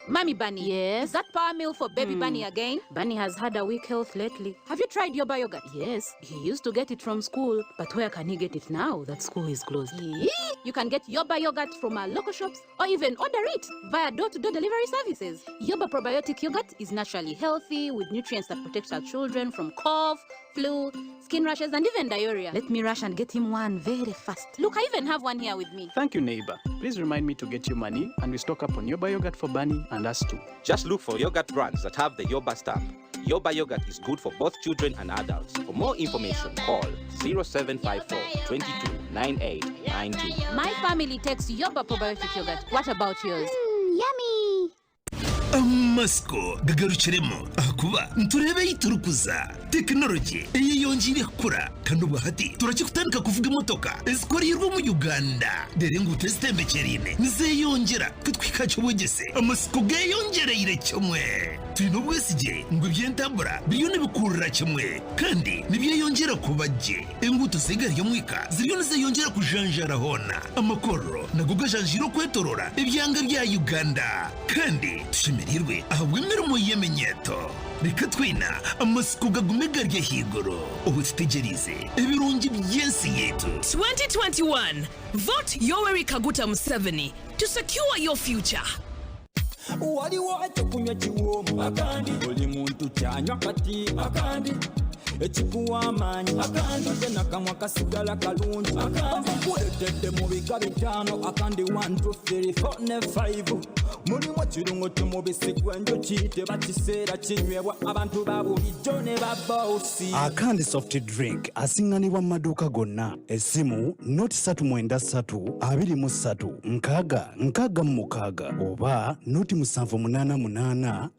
Mommy Bunny. Yes? Is that power meal for baby Bunny again? Bunny has had a weak health lately. Have you tried your yogurt? Yes, he used to get it from school, but where can he get it now that school is closed? You can get Yoba yogurt from our local shops or even order it via door-to-door delivery services. Yoba probiotic yogurt is naturally healthy with nutrients that protect our children from cough, flu, skin rashes, and even diarrhea. Let me rush and get him one very fast. Look, I even have one here with me. Thank you, neighbor. Please remind me to get you money and we stock up on Yoba yogurt for Bunny and us too. Just look for yogurt brands that have the Yoba stamp. Yoba yogurt is good for both children and adults. For more information, call 0754 22 9892. My family takes Yoba probiotic yogurt. What about yours? yummy! Amatsiko gagarukiremu ahakuba nitureeba ei turikuza. Tekinologye eyeyongyeire kukura kandi obwahati turakikutandika kuvuga emotoka ezikoreirwe omu Uganda. Reero enguuto ezitembekyereine nizeyongyera kutuhika aha ky'obwegyese. Amatsiko geyongyereire kimwe. Twine obwesigye ngu eby'entambura biriyo nibikurira kimwe kandi nibyeyongyera kuba gye. Enguuto z'egaari y'omwika ziriyo nizeyongyera kujanjaara hoona. Amakorero nago gajanjaire okwetorora ebyanga bya Uganda. Kandi tushemereirwe ahabw'emirimo y'eminyeeto. Reka twena amatsiko gagume gari ahaiguru obu tutegyereize ebirungi by'ensi yaitu. 2021 Vote Yoweri Kaguta Museveni to secure your future. Waliwo ekyokunywa kiwoomu akandi buli muntu kyanywa kati akandi ekikuwa amaanyi akandi ate nakamwa kasigala kalungi akandi bakukuletedde mu bika bitaano akandi 1 2 3 4 ne 5. Mulimu ekirungo ky'omubisi gw'enjuki tebakiseera kinywebwa abantu ba bulijjo ne baboosi. Akandi soft drink asinganibwa mu maduuka gonna. Essimu noti 393 23 6 66 oba noti 788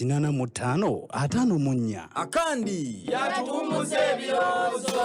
14 85 54. Akandi Yatuhumuza ebirowoozo.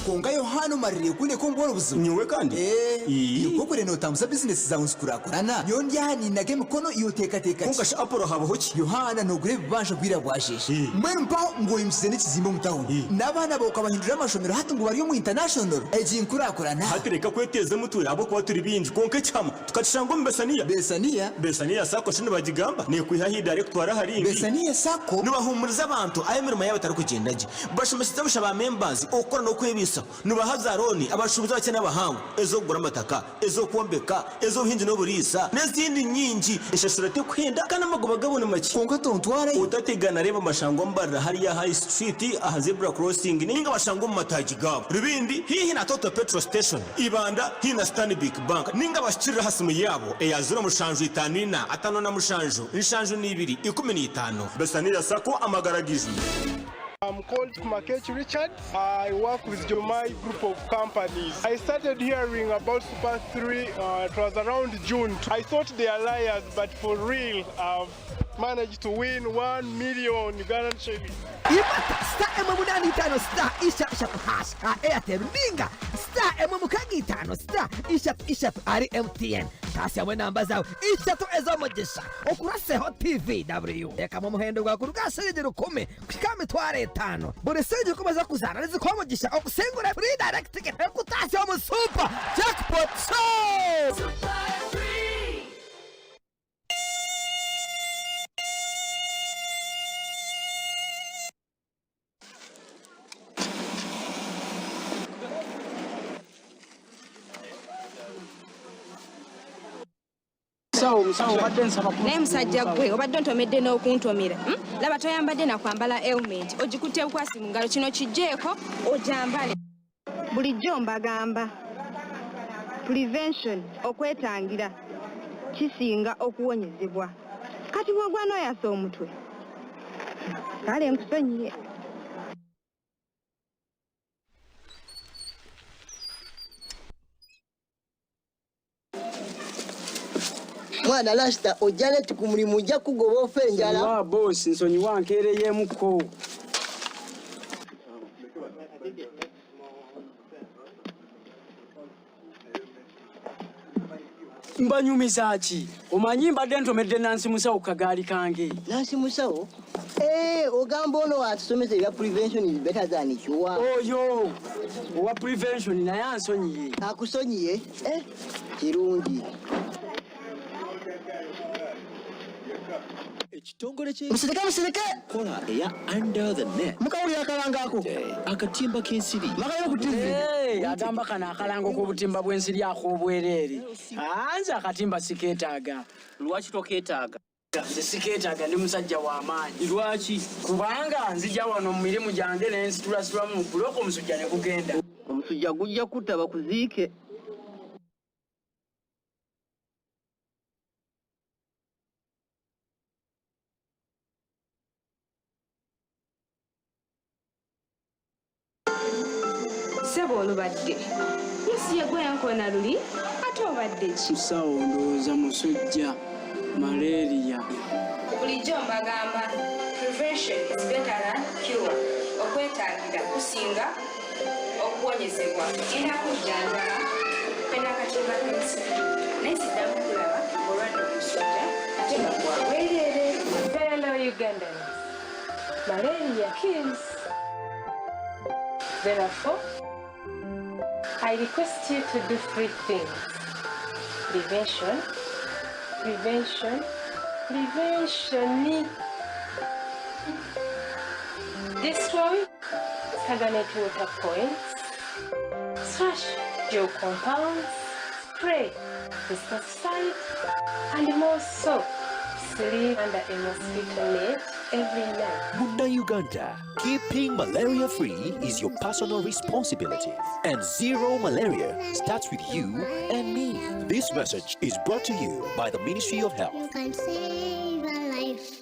Kwonka Yohaana omaririire kundeka omu bworo buzima. Nyowe kandi? Ee, nikwo kure nootambuza bizinesi zaawe nizikurakurana. Nyowe ndi aha ninnaga emikono, iwe oteekateeka ki? Kwonka shi Apollo habaho ki? Yohaana, noogura ebibanja obwira bwasheesha. Mbwenu mpaho ngu oimukize n'ekizimbe omu tauni. N'abaana baawe okabahindurira amashomero hati ngu bari omu international. Egi nkurakurana. Hati reka kweteeza emutwe ahabw'okuba turi baingi. Kwonka ekihama tukakishanga omu Besaniya. Besaniya? Besaniya Sacco shi nibagigamba? Neekwiha aha idaara ekutwara aha rindi. Besaniya Sacco? Nibahuumuriza abantu ahu emirimo yaabo etarikugyenda gye. Bashomeseza busha ba members okukora n'okwebaisaho. Nibaha za looni abashuubuzi abakye n'abahango, ez'okugura amataka, ez'okwombeka, ez'obuhingi n'oburiisa, n'ezindi nyingi. Enshashura tekuhenda kandi amagoba gaabo ni makye. Kwonka tontwarayo. Otategana reeba bashangwa omu hariya High Street aha Zebra Crossing ninga bashangwa omu mataagi gaabo. Rubindi haihi na Total Petrol Station, Ibanda haihi na Stanbic Bank ninga bashikirire aha simu yaabo eya 0754 57 72 15. Besaniya Sacco amagara gaijwire. I'm called Makech Richard. I work with Jomai Group of Companies. I started hearing about Super 3, it was around June. I thought they are liars, but for real, I've managed to win 1 million Ugandan shillings. Imata star emwe munani itano star ishatu ishatu hash aha Airtel ninga star emwe mukaga itano star ishatu ishatu ahari MTN. Taasyamu enamba zaawe ishatu ez'omugisha okuraseho TVW. Teekamu omuhendo gwawe kuruga aha shilingi rukumi kuhika aha mitwaro etaano. Buri shilingi rukumi ez'okuzaana nizikuha omugisha okusingura free direct ticket ekutaasya omu Super Jackpot Show! Naye musajja gwe obadde ontomedde n'okuntomera hmm? Laba toyambadde na kwambala helmet ogikutte bukwasi mu ngalo kino kiggyeeko ogyambale. Bulijjo mbagamba prevention okwetangira kisinga okuwonyezebwa kati bwogwa noyasa omutwe kale nkusonyiye. Mwana lasita ojja late ku mulimu nja kugoba ofe enjala. Nsonyiwa boss nsonyiwa nkeereyemuko. Mbanyumiza ki? Omanyi mbadde ntomedde Nansi Musawo ku kagaali kange. Nansi Musawo? Eh, ogamba ono atusomesa ebya prevention is better than cure. Oyo owa prevention naye ansonyiye. Akusonyiye? Eh, kirungi. Ekitongole kye Musirike musirike. Kola eya under the net. Mukawulira akalango ako. Akatimba k'ensiri. Makayo ku TV. Hey, agamba kano akalango k'obutimba bw'ensiri ak'obwereere. Ah, nze akatimba sikeetaaga. Lwaki tokeetaaga? Nze sikeetaaga ndi musajja wa maanyi. Lwaki? Kubanga nzija wano mu mirimu gyange ne nsitulasitulamu mu bbulooka omusujja ne gugenda. Omusujja gujja kutta bakuziike. Ssebo olubadde ye si yegwe yankoona luli ate obadde ki? Musawo ndowooza musujja malaria. Bulijjo mbagamba prevention is better than cure okwetangira kusinga okuwonyezebwa. Ngenda kujjanjaba mpe n'akatimba k'ensiri naye siddamu kukulaba ng'olwadde omusujja ate nga gwa bwereere. Fellow Ugandans, malaria kills. Therefore, I request you to do three things. Prevention, prevention, prevention. Destroy stagnant water points, slash your compounds, spray pesticide, and more so, sleep under a mosquito net. every night. Munna Uganda, keeping malaria free is your personal responsibility. And zero malaria starts with you and me. This message is brought to you by the Ministry of Health. You can save a life.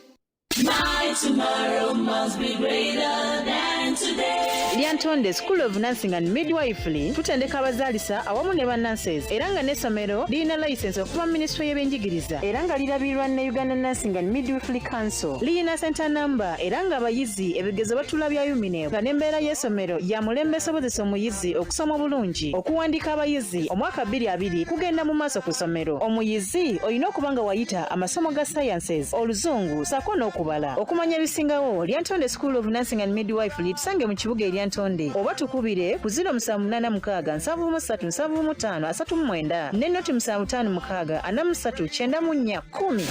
My tomorrow must be greater than today. Lyantonde School of Nursing and Midwifery tutendeka abazaalisa awamu ne bannanses era nga n'essomero lirina layisensi okuva mu minisitule y'ebyenjigiriza era nga lirabirirwa ne Uganda Nursing and Midwifery Council. Lirina center number era ng'abayizi ebigezo batuula bya UMINEB nga n'embeera y'essomero ya mulembe esobozesa omuyizi okusoma obulungi. Okuwandiika abayizi omwaka 2020 kugenda mu maaso ku ssomero. Omuyizi olina okuba nga wayita amasomo ga sciences, Oluzungu ssaako n'okubala. Okumanya ebisingawo, Lyantonde School of Nursing and Midwifery tusange mu kibuga e Lyantonde oba tukubire ku 0786 73 75 39 ne noti 756 43 94 10.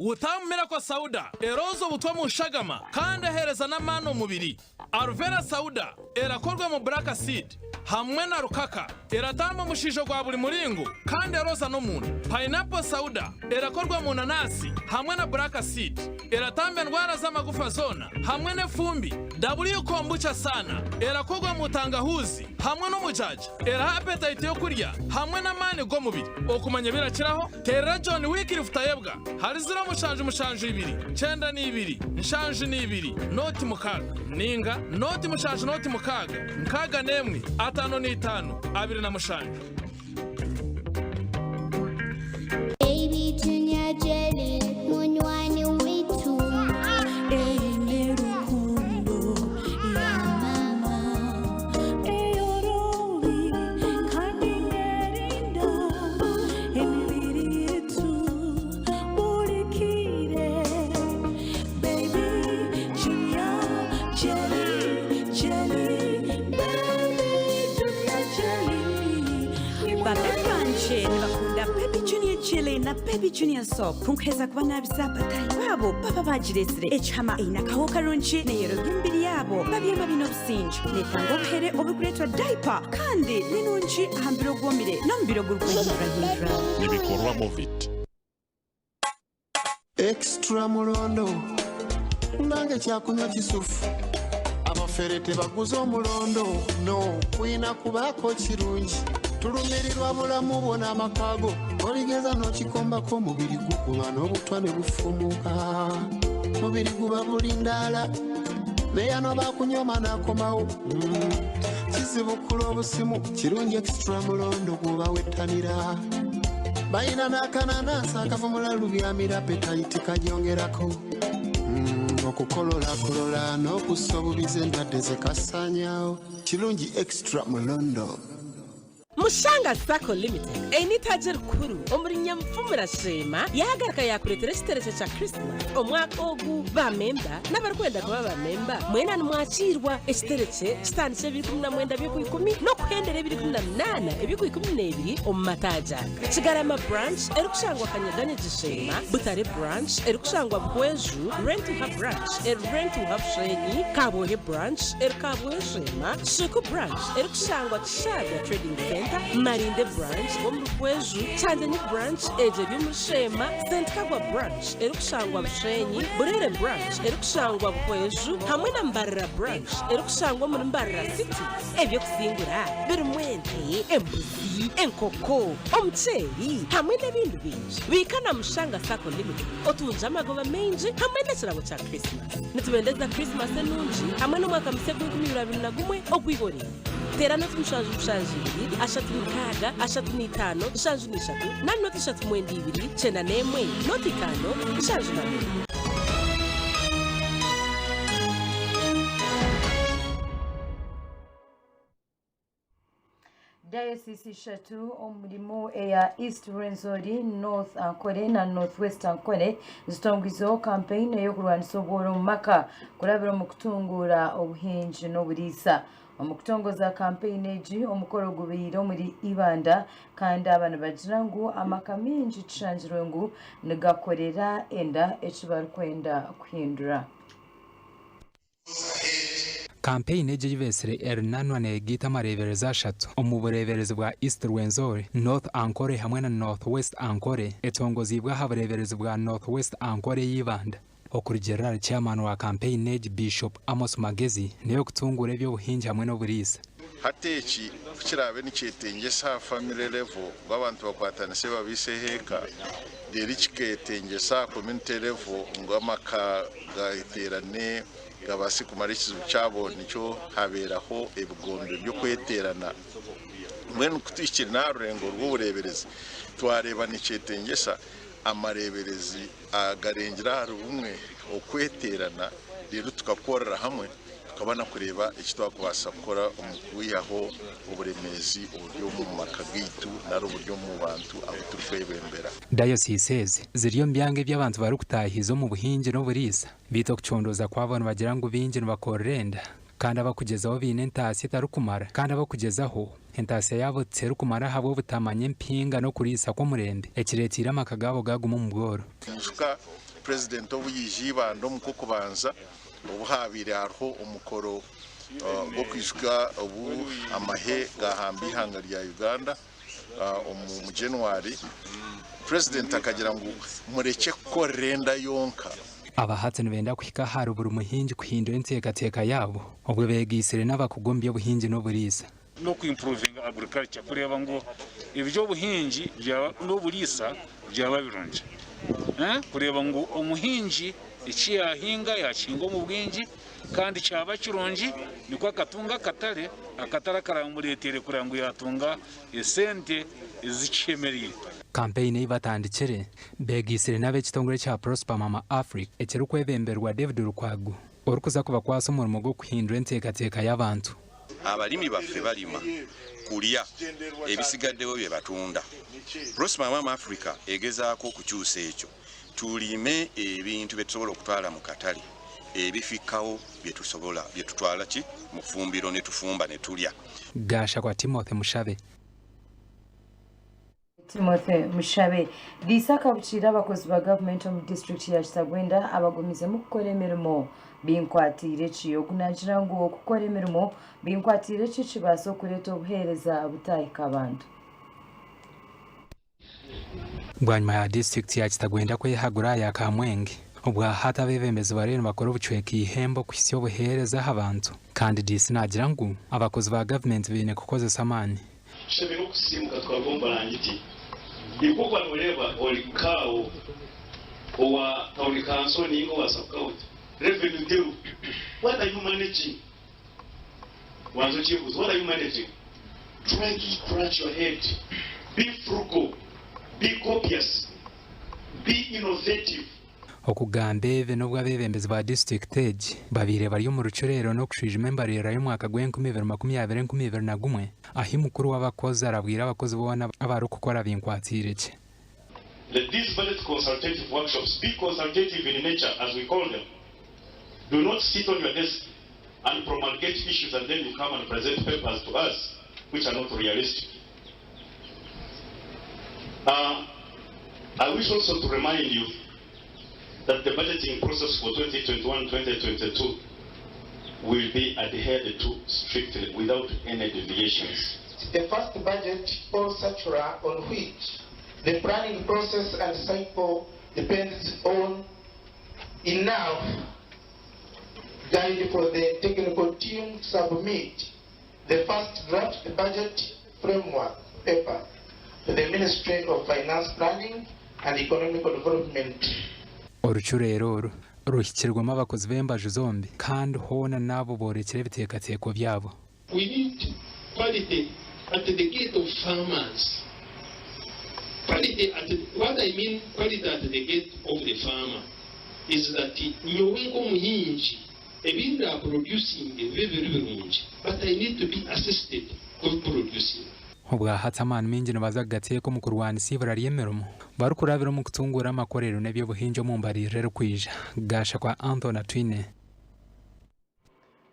Utamu Miracle Sauda erooza obutwa omu shagama kandi eheereza n'amaani omubiri. Aluvera Sauda erakorwa omu Black Seed hamwe na rukaka. Eratamba omushaija gwa buri muringo kandi erooza n'omunda. Pineapple Sauda erakorwa omu nanasi hamwe na Black Seed. Eratamba endwara z'amagufa zoona hamwe n'efumbi. W Kombucha Sana erakorwa omu tangahuuzi hamwe n'omujaaja. Eraha apetayiti y'okurya hamwe n'amaani g'omubiri. Okumanya ebirakiraho, teerera John Wycliffe Tayebwa ahari 0772 92 72 06 nainga 0 7 06 61 55 27. Baby Junior Jelly, munywani witu. Eine rukundo ya mama eyorobi kandi nerinda emibiri yetu buri kire. Baby Junior Jelly, Jelly, Baby Junior Jelly. Babe banje nibakunda Baby Junior Jelly na Baby Junior Soap kunkuheza kuba nabisa batahi babo baba bagiresire ekihama eine akaho karungi neyerobya emibiri yabo babyema bine obusinge netanga obuhere oburikureetwa diaper kandi ninungi aha mubiri ogwomire n'omubiri ogurikwehindurahindura. Nibikorwa Movit. Extra mulondo nange kyakunywa kisufu abafere tebaguza omulondo no kuyina kubaako kirungi tulumirirwa bulamu bwo n'amaka go oligeza n'okikombako omubiri gukuba n'obutwa ne bufumuka mubiri guba bulindaala beyano bakunyoma n'akomawo kizibukula obusimu kirungi extra mulondo gwoba wettanira balina n'akananansi akavumula lubyamira appetite kagyongerako okukololakolola n'okussa obubizi endwadde zekasaanyaawo kirungi extra mulondo. Mushanga Sacco Limited eine itaagi rikuru omuri Nyamufunira Sheema yaagaruka yakureetera ekiterekye kya Christmas omwaka ogu. Bamemba n'abarikwenda kuba bamemba mwena nimwakiirwa. Ekiterekye kitandikire 29 by'okwikumi n'okuhendera 18 eby'okwikumi n'ebiri omu mataagi aga: Kigarama Branch erikushangwa Kanyeganyegi Sheema, Butare Branch erikushangwa Buhweju, Rentuha Branch eri Rentuha Bushenyi, Kabwohe Branch eri Kabwohe Sheema, Shiku Branch erikushangwa Kishaga Trading Center, Marinde Branch omu Rukweju, Kyandenyi Branch egyo eri omuri Sheema, Sentikagwa Branch erikushangwa Bushenyi, Burere Branch erikushangwa Buhweju hamwe na Mbarara Branch erikushangwa omuri Mbarara City. Ebyokusingura birimu ente, embuzi, enkoko, omuceeri hamwe n'ebindi bingi. Biika na Mushanga Sacco Limited otungye amagoba maingi hamwe n'ekirabo kya Christmas. Nitubendeza Christmas enungi hamwe n'omwaka musya gw'enkumi ibiri abiri na gumwe ogwihorere. Teera 077 36 35 73 na 039 91 05 71. Dayosisi ishatu omurimu eya East Rwenzori, North Ankole na North West Ankole zitongwizeho kampeyini ey'okurwanisa obworo omu maka kurabira omu kutunguura obuhingi n'oburiisa. Omu kutongoza kampeyini egi, omukoro gubaire omuri Ibanda kandi aba nibagira ngu amaka maingi kishangirwe ngu nigakorera enda eki barikwenda kuhindura. Kampeyini egi ei beetsire Erinanwa neegaita amareeberezi ashatu omu bureeberezi bwa East Rwenzori, North Ankole hamwe na North West Ankole etongoziibwe aha bureeberezi bwa North West Ankole ey'Ibanda. Okurugiirira ahari Chairman wa kampeyini egi Bishop Amos Magezi n'ey'okutunguura eby'obuhingi hamwe n'oburiisa. Hati eki ku kiraabe nikyetengyesa aha family level ngu abantu bakwatanise babaiseho eka, reero kiketengyesa aha community level ngu amaka gateerane gabaase kumara ekizibu kyabo nikyo habeeraho ebigombe by'okweteerana. Mbwenu ku tuhikire n'aha rurengo rw'obureeberezi twareeba nikyetengyesa amareeberezi agarengire ahari bumwe okweteerana reero tukakorera hamwe tukabona kureeba eki twakubaasa kukora omu kwihaho oburemeezi oburi omu maka gaitu nari oburi omu bantu abu turikwebembera. Dayosiisi ezi ziri omu byanga ebi abantu barikutaahiza omu buhingi n'oburiisa beitu okucondooza kwabo nibagira ngu baingi nibakorera enda kandi abakugyezaho baine entaasya etarikumara kandi abakugyezaho entaasya yaabo terikumara ahabw'obutamanya empinga n'okuriisa kw'omurembe ekireeteire amaka gaabo gaaguma omu bworo. Nyijuka Purezidenti obu yaija Ibanda omu kw'okubanza obu haabaire hariho omukoro gw'okwijuka obu amahe gaahamba eihanga rya Uganda omu January, Purezidenti akagira ngu murekye kukorera enda yonka. Aba hati nibenda kuhika ahari buri muhingi kuhindura enteekateeka yaabo obwo beegaitsire n'abakugu omu by'obuhingi n'oburiisa. N'oku improvinga agriculture kureeba ngu eby'obuhingi n'oburiisa byaba birungi. Kureeba ngu omuhingi eki yaahinga yaakihinga omu bwingi kandi kyaba kirungi nikwo akatunga akatare, akatare akaraamureetere kureeba ngu yaatunga esente ezikishemereire. Kampeyini ei batandikire beegaitsire n'ab'ekitongore kya Prosper Mama Africa ekirikwebemberwa David Lukwago orikuza kubakwatsa omurimo gw'okuhindura enteekateeka y'abantu. Abalimi baffe balima kulya, ebisigaddewo bye batunda. Prosper Mama Africa egezaako okukyusa ekyo tulime ebintu bye tusobola okutwala mu katale ebifikkawo bye tusobola bye tutwala ki mu ffumbiro ne tufumba ne tulya. Gashakwa Timothy Mushabe. Timothy Mushabe. Diisi akabukiire abakozi ba gavumenti omu disiturikiti ya Kitagwenda abagumizemu kukora emirimo binkwatiire ki. Ogu naagira ngu okukora emirimo binkwatiire ki kibaasa okureeta obuheereza butaahika abantu. Bwanyima ya disiturikiti ya Kitagwenda kwehagura aha ya Kamwenge, obwa hati abeebembezi bariyo nibakora obucweka eihembe okuhitsya obuheereza aha bantu kandi Diisi naagira ngu abakozi ba gavumenti baine kukozesa amaani. Tushemereire okusiimuka tukaruga omu burangiti. Iwe okuba nooreeba ori nkaawo owa tauni kanso nainga owa sub-county, revenue teriho. What are you managing? Banza okyebuuze, what are you managing? Try to scratch your head. Be frugal, be copious, be innovative. Okugamba ebi n'obu abeebembezi ba disiturikiti egi babaire bari omu rucureero n'okushwijuma embaririra y'omwaka gw'enkumi ibiri makumi abiri 2021 ahi mukuru w'abakozi arabwire abakozi boona abarikukora binkwatiire gye. Let these budget consultative workshops be consultative in nature as we call them. Do not sit on your desk and promulgate issues and then you come and present papers to us which are not realistic. I wish also to remind you that the budgeting process for 2021-2022 will be adhered to strictly without any deviations. The first budget or circular on which the planning process and cycle depends on enough guide for the technical team to submit the first draft budget framework paper to the Ministry of Finance Planning and Economic Development. Orucureero oru ruhikirwemu abakozi b'embaju zombi kandi hoona n'abo boorekire ebiteekateeko byabo. We need quality at the gate of farmers. Quality at what I mean quality at the gate of the farmer is that nyowe nk'omuhingi ebindi are producing bibe biri birungi, but I need to be assisted with producing. Obwahati amaani maingi nibaza kugateeka omu kurwanisa eibura ry'emirimo barikurabira omu kutunguura amakorero n'eby'obuhingi omu mbaririra erikwija. Gashakwa Anthony Atwine.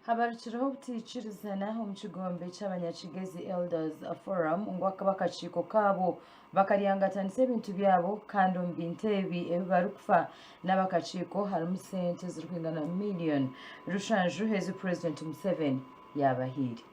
Habarukireho obutaikirizana omu kigombe ky'abanyakigezi Elders Forum ngu ab'akakiiko kaabo bakaryangatanisa ebintu byabo kandi omu bintu ebi ebi barikufa n'abakakiiko harimu sente ezirikwingana million rushanju ezi Purezidenti Museveni yaabahaire.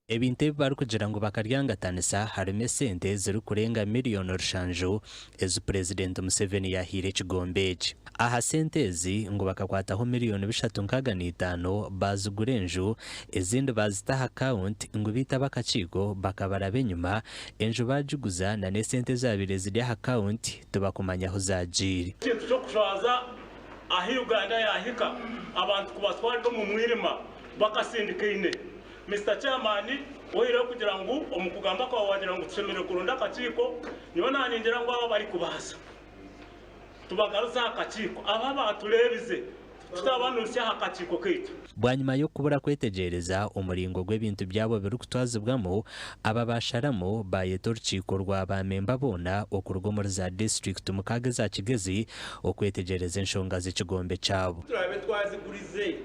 Ebintu ebi barikugira ngu bakaryangatanisa harimu esente zirikurenga miriyoni rushanju ezi Purezidenti Museveni yaahaire ekigombe eki. Aha sente ezi ngu bakakwataho miriyoni bishatu nkaaga n'eitaano baazigura enju, ezindi baazita aha akawunti ngu beitu ab'akakiiko bakabaraba enyima, enju baagiguza na n'esente ezaabaire ziri aha akawunti tibakumanya ahu zaagiire. Ekintu ky'okushwaza ahi Uganda yahika abantu kubatwarira omu mwirima bakasindikaine. Mister Chairman, oihireho kugira ngu omu kugamba kwawe wagira ngu tushemereire kuronda akakiiko, nyowe naningira ngu abo abarikubaasa tubagaruze aha kakiiko, abo abatureebize tutabanutsya aha kakiiko kaitu. Bwanyima y'okubura kwetegyereza omuringo gw'ebintu byabo birikutwazibwamu, aba baasharamu baayeta orukiiko rwa ba memba boona okuruga omuri za disiturikiti mukaaga eza Kigezi okwetegyereza enshonga z'ekigombe kyabo. Ku turaabe twazigurize,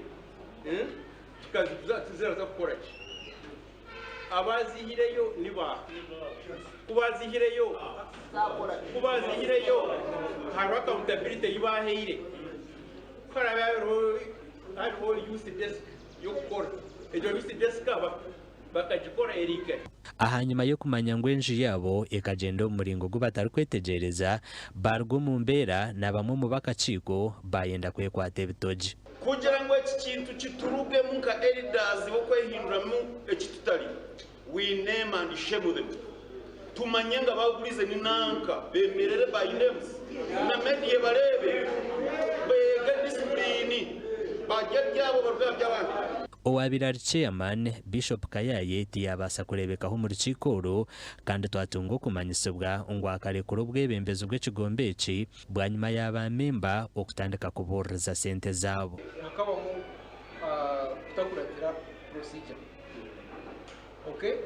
Tukaziguza tiziraza kukora ki? Abaaziihireyo ni baaha? Ku baaziihireyo, ku baaziihireyo hariho accountability ei baahaire? Ku haraabe hariho hariho youth desk y'okukora, egyo youth desk bakagikora eri nkahi? Ahanyima y'okumanya ngu enju yaabo ekagyenda omu muringo gu batarikwetegyereza, baaruga omu mbeera na bamwe omu b'akakiiko baayenda kwekwata ebitogi. Kugira ngu eki kintu kiturugemu nka elders b'okwehinduramu eki tutari, we name and shame them. Tumanye ngu abagurize ni nanka, bemerere by names na media ebareebe, beege discipline, barye ebyabo baruge aha by'abandi. Owaabaire ari Chairman, Bishop Kayaye tiyaabaasa kureebekaho omu rukiiko oru kandi twatunga okumanyisibwa ngu akarekura obwebembezi bw'ekigombe eki Bwanyima ya ba memba okutandika kubuuririza sente zaabo. Hakabamu kutakuratira procedure ok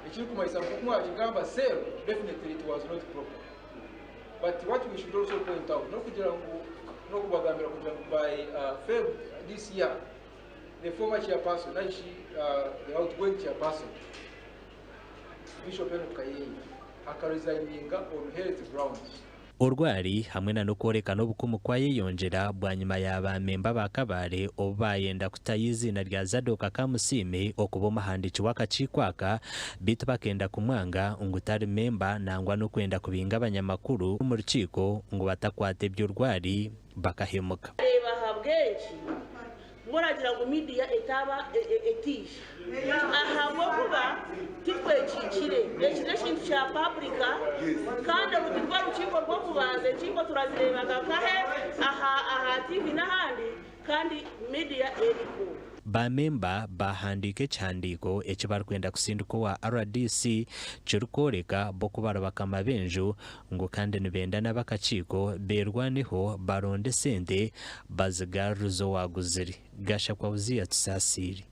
ekirikumanyisa nkoku mwakigamba sale definitely it was not proper but what we should also point out nokugira ngu nokubagambira kugira ngu by Feb this year the former chairperson narishi the outgoing chairperson Bishop Enock Kayeyi akaresigninga on health grounds. Orwari hamwe na n'okworekana obukumu kwayeyongyera bwanyima ya ba memba ba Kabale obu baayenda kutayo eiziina rya Zadok Kamusiime okuba omuhandiiki w'akakiiko aka beitu bakenda kumwanga ngu tari memba nangwa n'okwenda kubinga abanyamakuru omu rukiiko ngu batakwata eby'orwari bakahemuka. Reeba ahabw'enki Muragira ngu media etaaba etaija ahabw'okuba titwekiikire. Eki n'ekintu kya paburika kandi oru tirwo rukiiko rw'okubanza, enkiiko turazireebaga nkahe aha tiivi n'ahandi kandi media eriho. Ba memba baahandiika ekihandiiko eki barikwenda kusindika owa rdc kirikworeka bo ku bari bakama b'enju ngu kandi nibenda n'ab'akakiiko beerwaneho baronde esente bazigarurize owaaguzire. Gashakwa Uzziah Tusaasiire.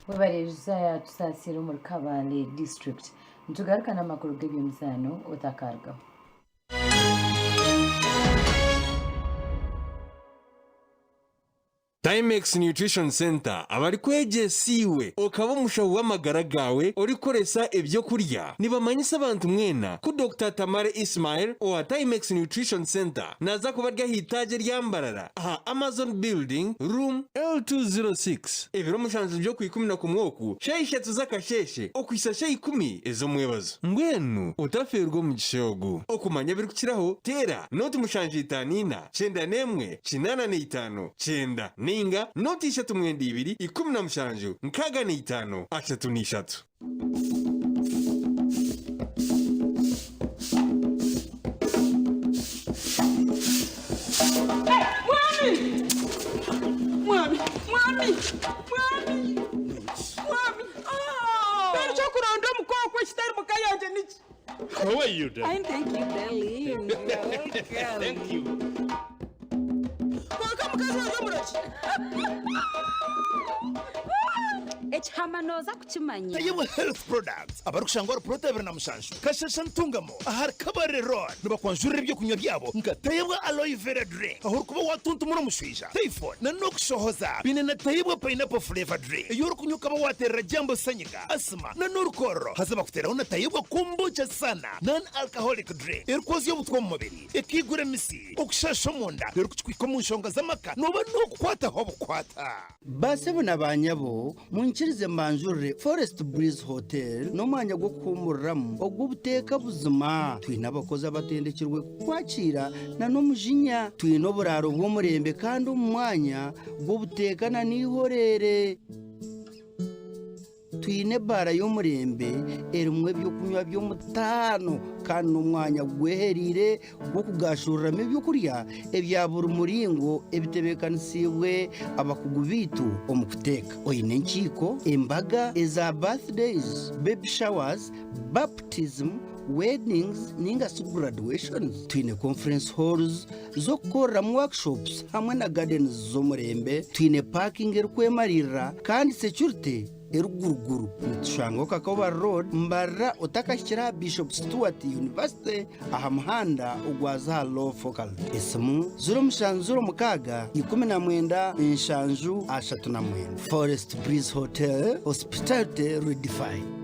Webare Uzziah Tusaasiire omuri Kabale District. Nitugaruka n'amakuru g'eby'emizaano otakarugaho. Timex Nutrition Centre abarikwegyesa iwe okaba omushaho w'amagara gaawe orikukoresa ebyokurya nibamanyisa abantu mwena ku Dokita Tamale Ismail owa Timex Nutrition Centre naaza kuba ari aha itaagi erya Mbarara aha Amazon Building Room L206 ebiro mushanju by'okwikumi na kumwe oku shaaha ishatu z'akasheeshe okuhitsya shaaha ikumi ez'omwebazo. Mbwenu otafeerwa omugisha ogu. Okumanya ebirikukiraho teera nooti mushanju itaano ina kyenda n'emwe kinaana na itaano, kyenda, nainga nooti ishatu mwenda ibiri, 17, 65, 33. Mwami! Mwami! Mwami! Mwami! Mwami! Mbwenu ekyokuronda omuka okwo ekitari muka yangye niki? How are you, darling? Fine, thank you, darling. Welcome. Thank you. Kwonka mukazi wange omurogi. Ekihama nooza kukimanya. Tayebwa Health Products abarikushangwa ahari puloti 27 Kasheshe Ntungamo ahari Kabarere Road nibakwanjurira ebyokunywa byabo nka Tayebwa Aloe Vera Drink ahu orikuba watuntumura omushwija, typhoid na n'okushohoza. Baine na Tayebwa Pineapple Flavour Drink ei orikunywa okaba waterera jambo senyiga, asthma na n'orukororo. Haza bakuteraho na Tayebwa Kombucha Sana Non Alcoholic Drink erikwozya obutwa omu mubiri, ekaigura emisi, okushasha omunda reero kukikuhika omu nshonga z'amaka nooba nookukwataho obukwata. Baasebo na baanyabo, munyikirize mbanjurire Forest Breeze Hotel n'omwanya gw'okuhuumuriramu ogw'obuteeka buzima. Twine abakozi abatendekirwe kukwakiira na n'omujinya. Twine oburaaro bw'omurembe kandi omu mwanya gw'obuteeka na n'eihoreere. Twine ebaara y'omurembe erimu eby'okunywa by'omutaano kandi n'omwanya gwehereire gw'okugaashuriramu eby'okurya ebya buri muringo ebitebeekanisiibwe abakugu baitu omu kuteeka. Oine enkiiko, embaga, eza birthdays, baby showers, baptism, weddings ninga shi graduations? Twine conference halls z'okukoreramu workshops hamwe na gardens z'omurembe. Twine parking erikwemariirira kandi security eriguruguru. Nitushangwa Kakoba Road, Mbarara otakahikire aha Bishop Stuart University aha muhanda ogwaza aha Law Faculty. Esimu, 0706 19 7 39. Forest Breeze Hotel, hospitality redefined.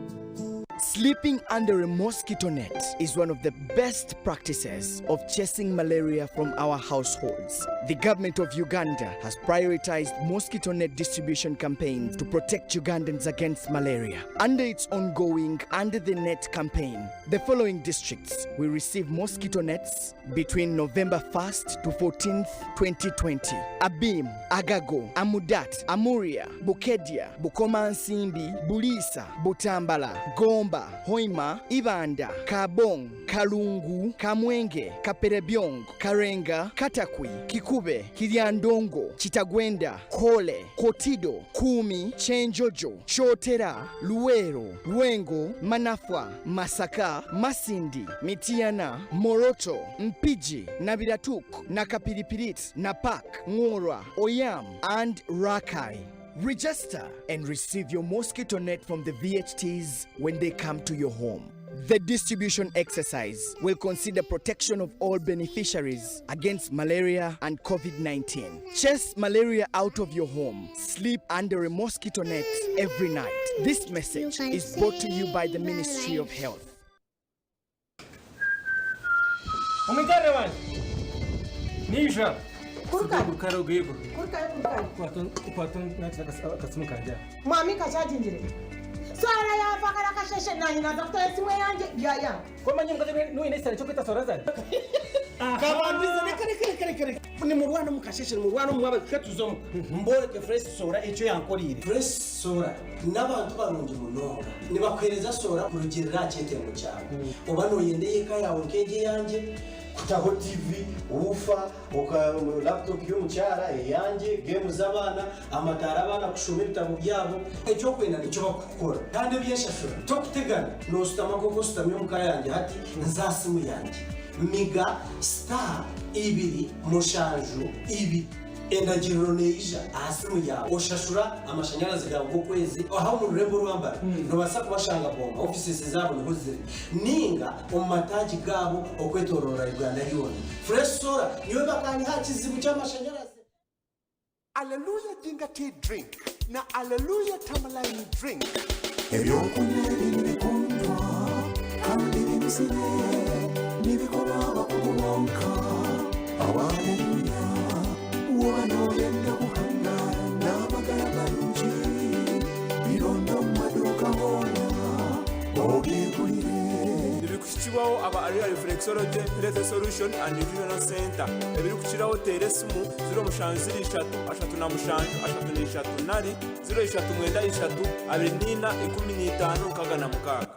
Sleeping under a mosquito net is one of the best practices of chasing malaria from our households. The government of Uganda has prioritized mosquito net distribution campaigns to protect Ugandans against malaria. Under its ongoing Under the Net campaign, the following districts will receive mosquito nets between November 1st to 14th, 2020. Abim, Agago, Amudat, Amuria, Bukedia, Bukomansimbi, Bulisa, Butambala, Gomba, Hoima, Ibanda, Kabong, Kalungu, Kamwenge, Kaperebyong, Karenga, Katakwi, Kikube, Kiryandongo, Kitagwenda, Kole, Kotido, Kumi, Chenjojo, Chotera, Luwero, Lwengo, Manafwa, Masaka, Masindi, Mitiana, Moroto, Mpigi, Nabiratuk, Nakapiripirit, Napak, Ngora, Oyam, and Rakai. Register and receive your mosquito net from the VHTs when they come to your home. The distribution exercise will consider protection of all beneficiaries against malaria and COVID 19. Chase malaria out of your home. Sleep under a mosquito net every night. This message is brought to you by the Ministry of Health. Omwitarire wangye naija. Akasimu kangye aha. Mwami kakyagingire. Swara yava kare akasheshe nanye naza kutaho esimu eyangye byayanga. Komanya omukazi niwe oine ekisare kyokweta Sorazani. Kabandize reka reka reka reka reka nimurwana omu kasheshe nimurwana omu mwabazyo twe tuze omu mboreke fresh soora ekyo yankoriire. Fresh soora n'abantu barungi munonga nibakuhereza soora kurugirira aha kyetengo kyawe oba noyenda ey'eka yaawe nk'egi eyangye kutaho TV, woofer, oka laptop y'omukyara eyangye, game z'abaana, amataara abaana kushoma ebitabo byabo ekyokwenda nikyo bakukukora kandi eby'enshashura tokutegana noshutama nk'oku oshutami omuka yangye hati nza aha simu yangye. Miga star ibiri mushanju ibiri endagiriro neija aha simu yaawe oshashura amashanyarazi gaawe g'okwezi aha omu rurembo orwambara nobaasa kubashanga Bomba offices zaabo niho ziri ninga omu mataagi gaabo okwetorora Uganda yoona. Fresh Solar niyo bakaaniha aha kizibu ky'amashanyarazi. Aleluya Ginger Tea Drink na Aleluya Tamaline Drink. Ebyokunywa ebi nibikundwa kandi binuzire, nibikorwa abakugu bonka. Aleluya, waaba nooyenda kuhangaara n'amagara marungi, bironde omu maduuka hoona obyegurire. Nibikuhikibwaho aba Aria Reflexology Health Solution and Nutritional Centre. Ebirikukiraho teera esimu 07 03 37 33 nari 03 93 24 15 66.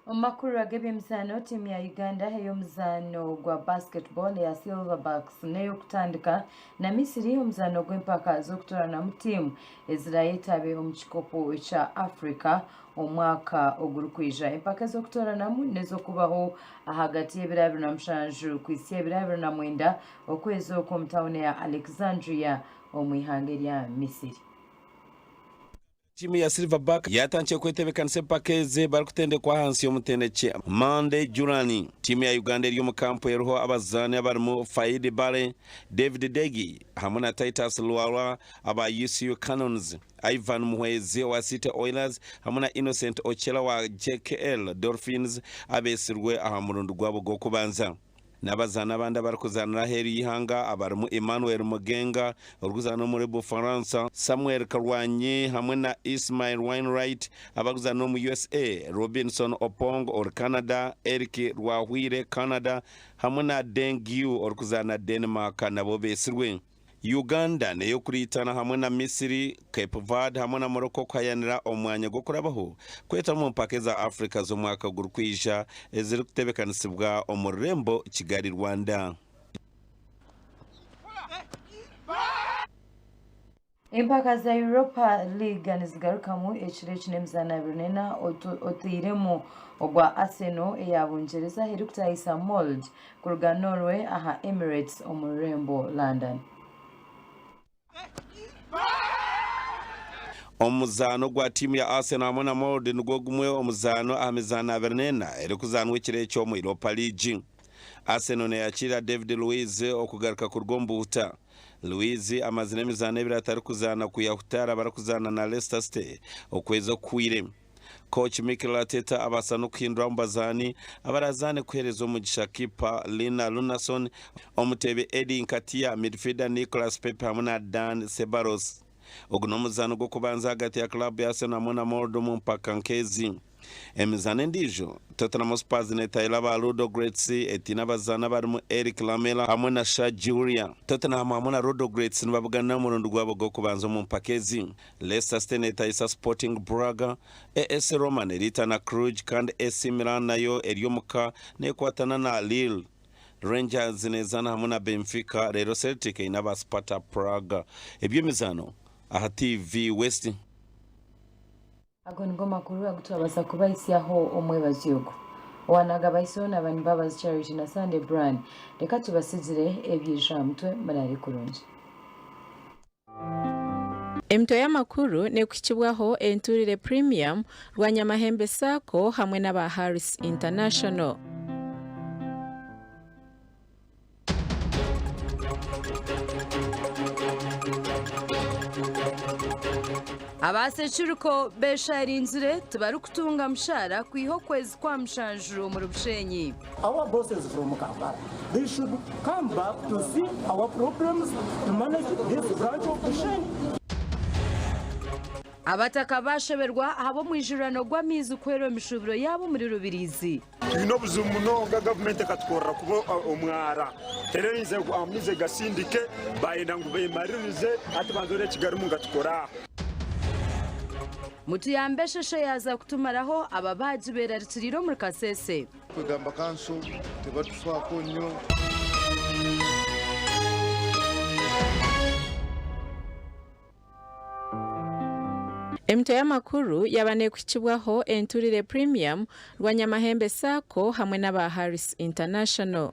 Omu makuru ag'eby'emizaano, tiimu ya Uganda ey'omuzaano gwa basketball eya Silverbacks n'ey'okutandika na Misiri omuzaano gw'empaka z'okutooranamu tiimu ezirayetabe omu kikopo kya Africa omwaka ogurikwija. Empaka ez'okutooranamu n'ez'okubaho ahagati y'ebiro 27 kuhitsya ebiro 29 okwezi oku omu tauni ya Alexandria omu ihanga erya Misiri. Tiimu ya Silverback yaatandikire kwetebeekanisa empaka ezi barikutendekwa ahansi y'omutendeki Monday Julani. Tiimu ya Uganda eri omu kampu eriho abazaani abarimu Faidi Bale, David Degi hamwe na Titus Lwalwa aba UCU Canons, Ivan Muhwezi owa City Oilers hamwe na Innocent Ocella wa JKL Dolphins abeetsirwe aha murundi gwabo gw'okubanza. N'abazaani abandi abarikuzaanira aheeru y'eihanga abarimu Emmanuel Mugenga orikuzaana omuri Bufaransa, Samuel Karwanyi hamwe na Ismail Wainwright abarikuzaanira omu USA, Robinson Opong ori Canada, Eric Rwahwire, Canada, hamwe na Deng Yu orikuzaana Denmark nabo beetsirwe. Uganda n'ey'okuriitana hamwe na Misiri, Cape Verde hamwe na Morocco kuhayanira omwanya gw'okurabaho kweta omu mpaka eza Africa z'omwaka ogurikwija ezirikutebekanisibwa omu rurembo Kigali, Rwanda. Empaka za Europa League nizigarukamu ekiro eki n'emizaano 24 oteiremu ogwa Arsenal eya Bungyereza erikutahisa Molde kuruga Norway aha Emirates omu rurembo London. Omuzaano gwa tiimu ya Arsenal hamwe na Molde nigwo gumwe omuzaano aha mizaano 24 erikuzaanwa ekiro eki omu Europa League. Arsenal neyakiira David Luiz okugaruka kuruga omu buhuta. Luiz amazire emizaano ebiri atarikuzaana kwiha Hutara barikuzaana na Leicester City okwezi okuhweire. Kooki Mikel Arteta abaasa n'okuhindura omu bazaani abarazaane kuheereza omugisha kiipa Lina Runarsson, omuteebi Eddie Nketiah, midfielder Nicolas Pepe hamwe na Dan Ceballos. Ogu n'omuzaano gw'okubanza ahagati ya club ya Arsenal hamwe na Molde omu mpaka nk'ezi. Emizaano endiijo, Tottenham Hotspurs neetahirira aba Ludogorets etaine abazaani abarimu Erik Lamela hamwe na Sha Giulia. Tottenham hamwe na Ludogorets nibabuganira omurundi gwabo gw'okubanza omu mpaka ezi. Leicester City neetahisa Sporting Braga, AS Roma neriita na Cluj kandi AC Milan nayo eri omuka neekwatana na Lille. Rangers neezaana hamwe na Benfica reero Celtic eine aba Sparta Prague. Eby'emizaano aha TV West. Ago nigo makuru agu twabaasa kubahisyaho omwebazyo ogu. Owaanagabahisaho naaba ni Mbabazi Charity na Sunday Brian. Reka tubatsigire ebyija aha mutwe muraare kurungi. Emitwe y'amakuru n'ekuhikibwaho Enturire Premium, Rwanyamahembe Sacco hamwe n'aba Harris International. Aba Securiko besharinzire tibarikutunga mushaara kwiha okwezi kwa mushanju omuri Bushenyi. Our bosses from Kampala, they should come back to see our problems to manage this branch of Bushenyi. Abataka bashoberwa ahabw'omwijurano gw'amaizi kuhwera omu mishuuburo yaabo omuri Rubirizi. Twine obuzibu munonga gavumenti ekatukorera kuba omwara tereinze ngu amaizi gasindike bayenda ngu bemaririze hati banza orebe ekigarimu ngatukore aha. Mutuyambe esheshe yaaza kutumaraho ababaagi berarikiriire omuri Kasese. Kwegamba kanso tebatufaako nnyo. Emitwe y'amakuru yaaba neekuhikibwaho Enturire Premium, Rwanyamahembe Sacco hamwe n'aba Harris International.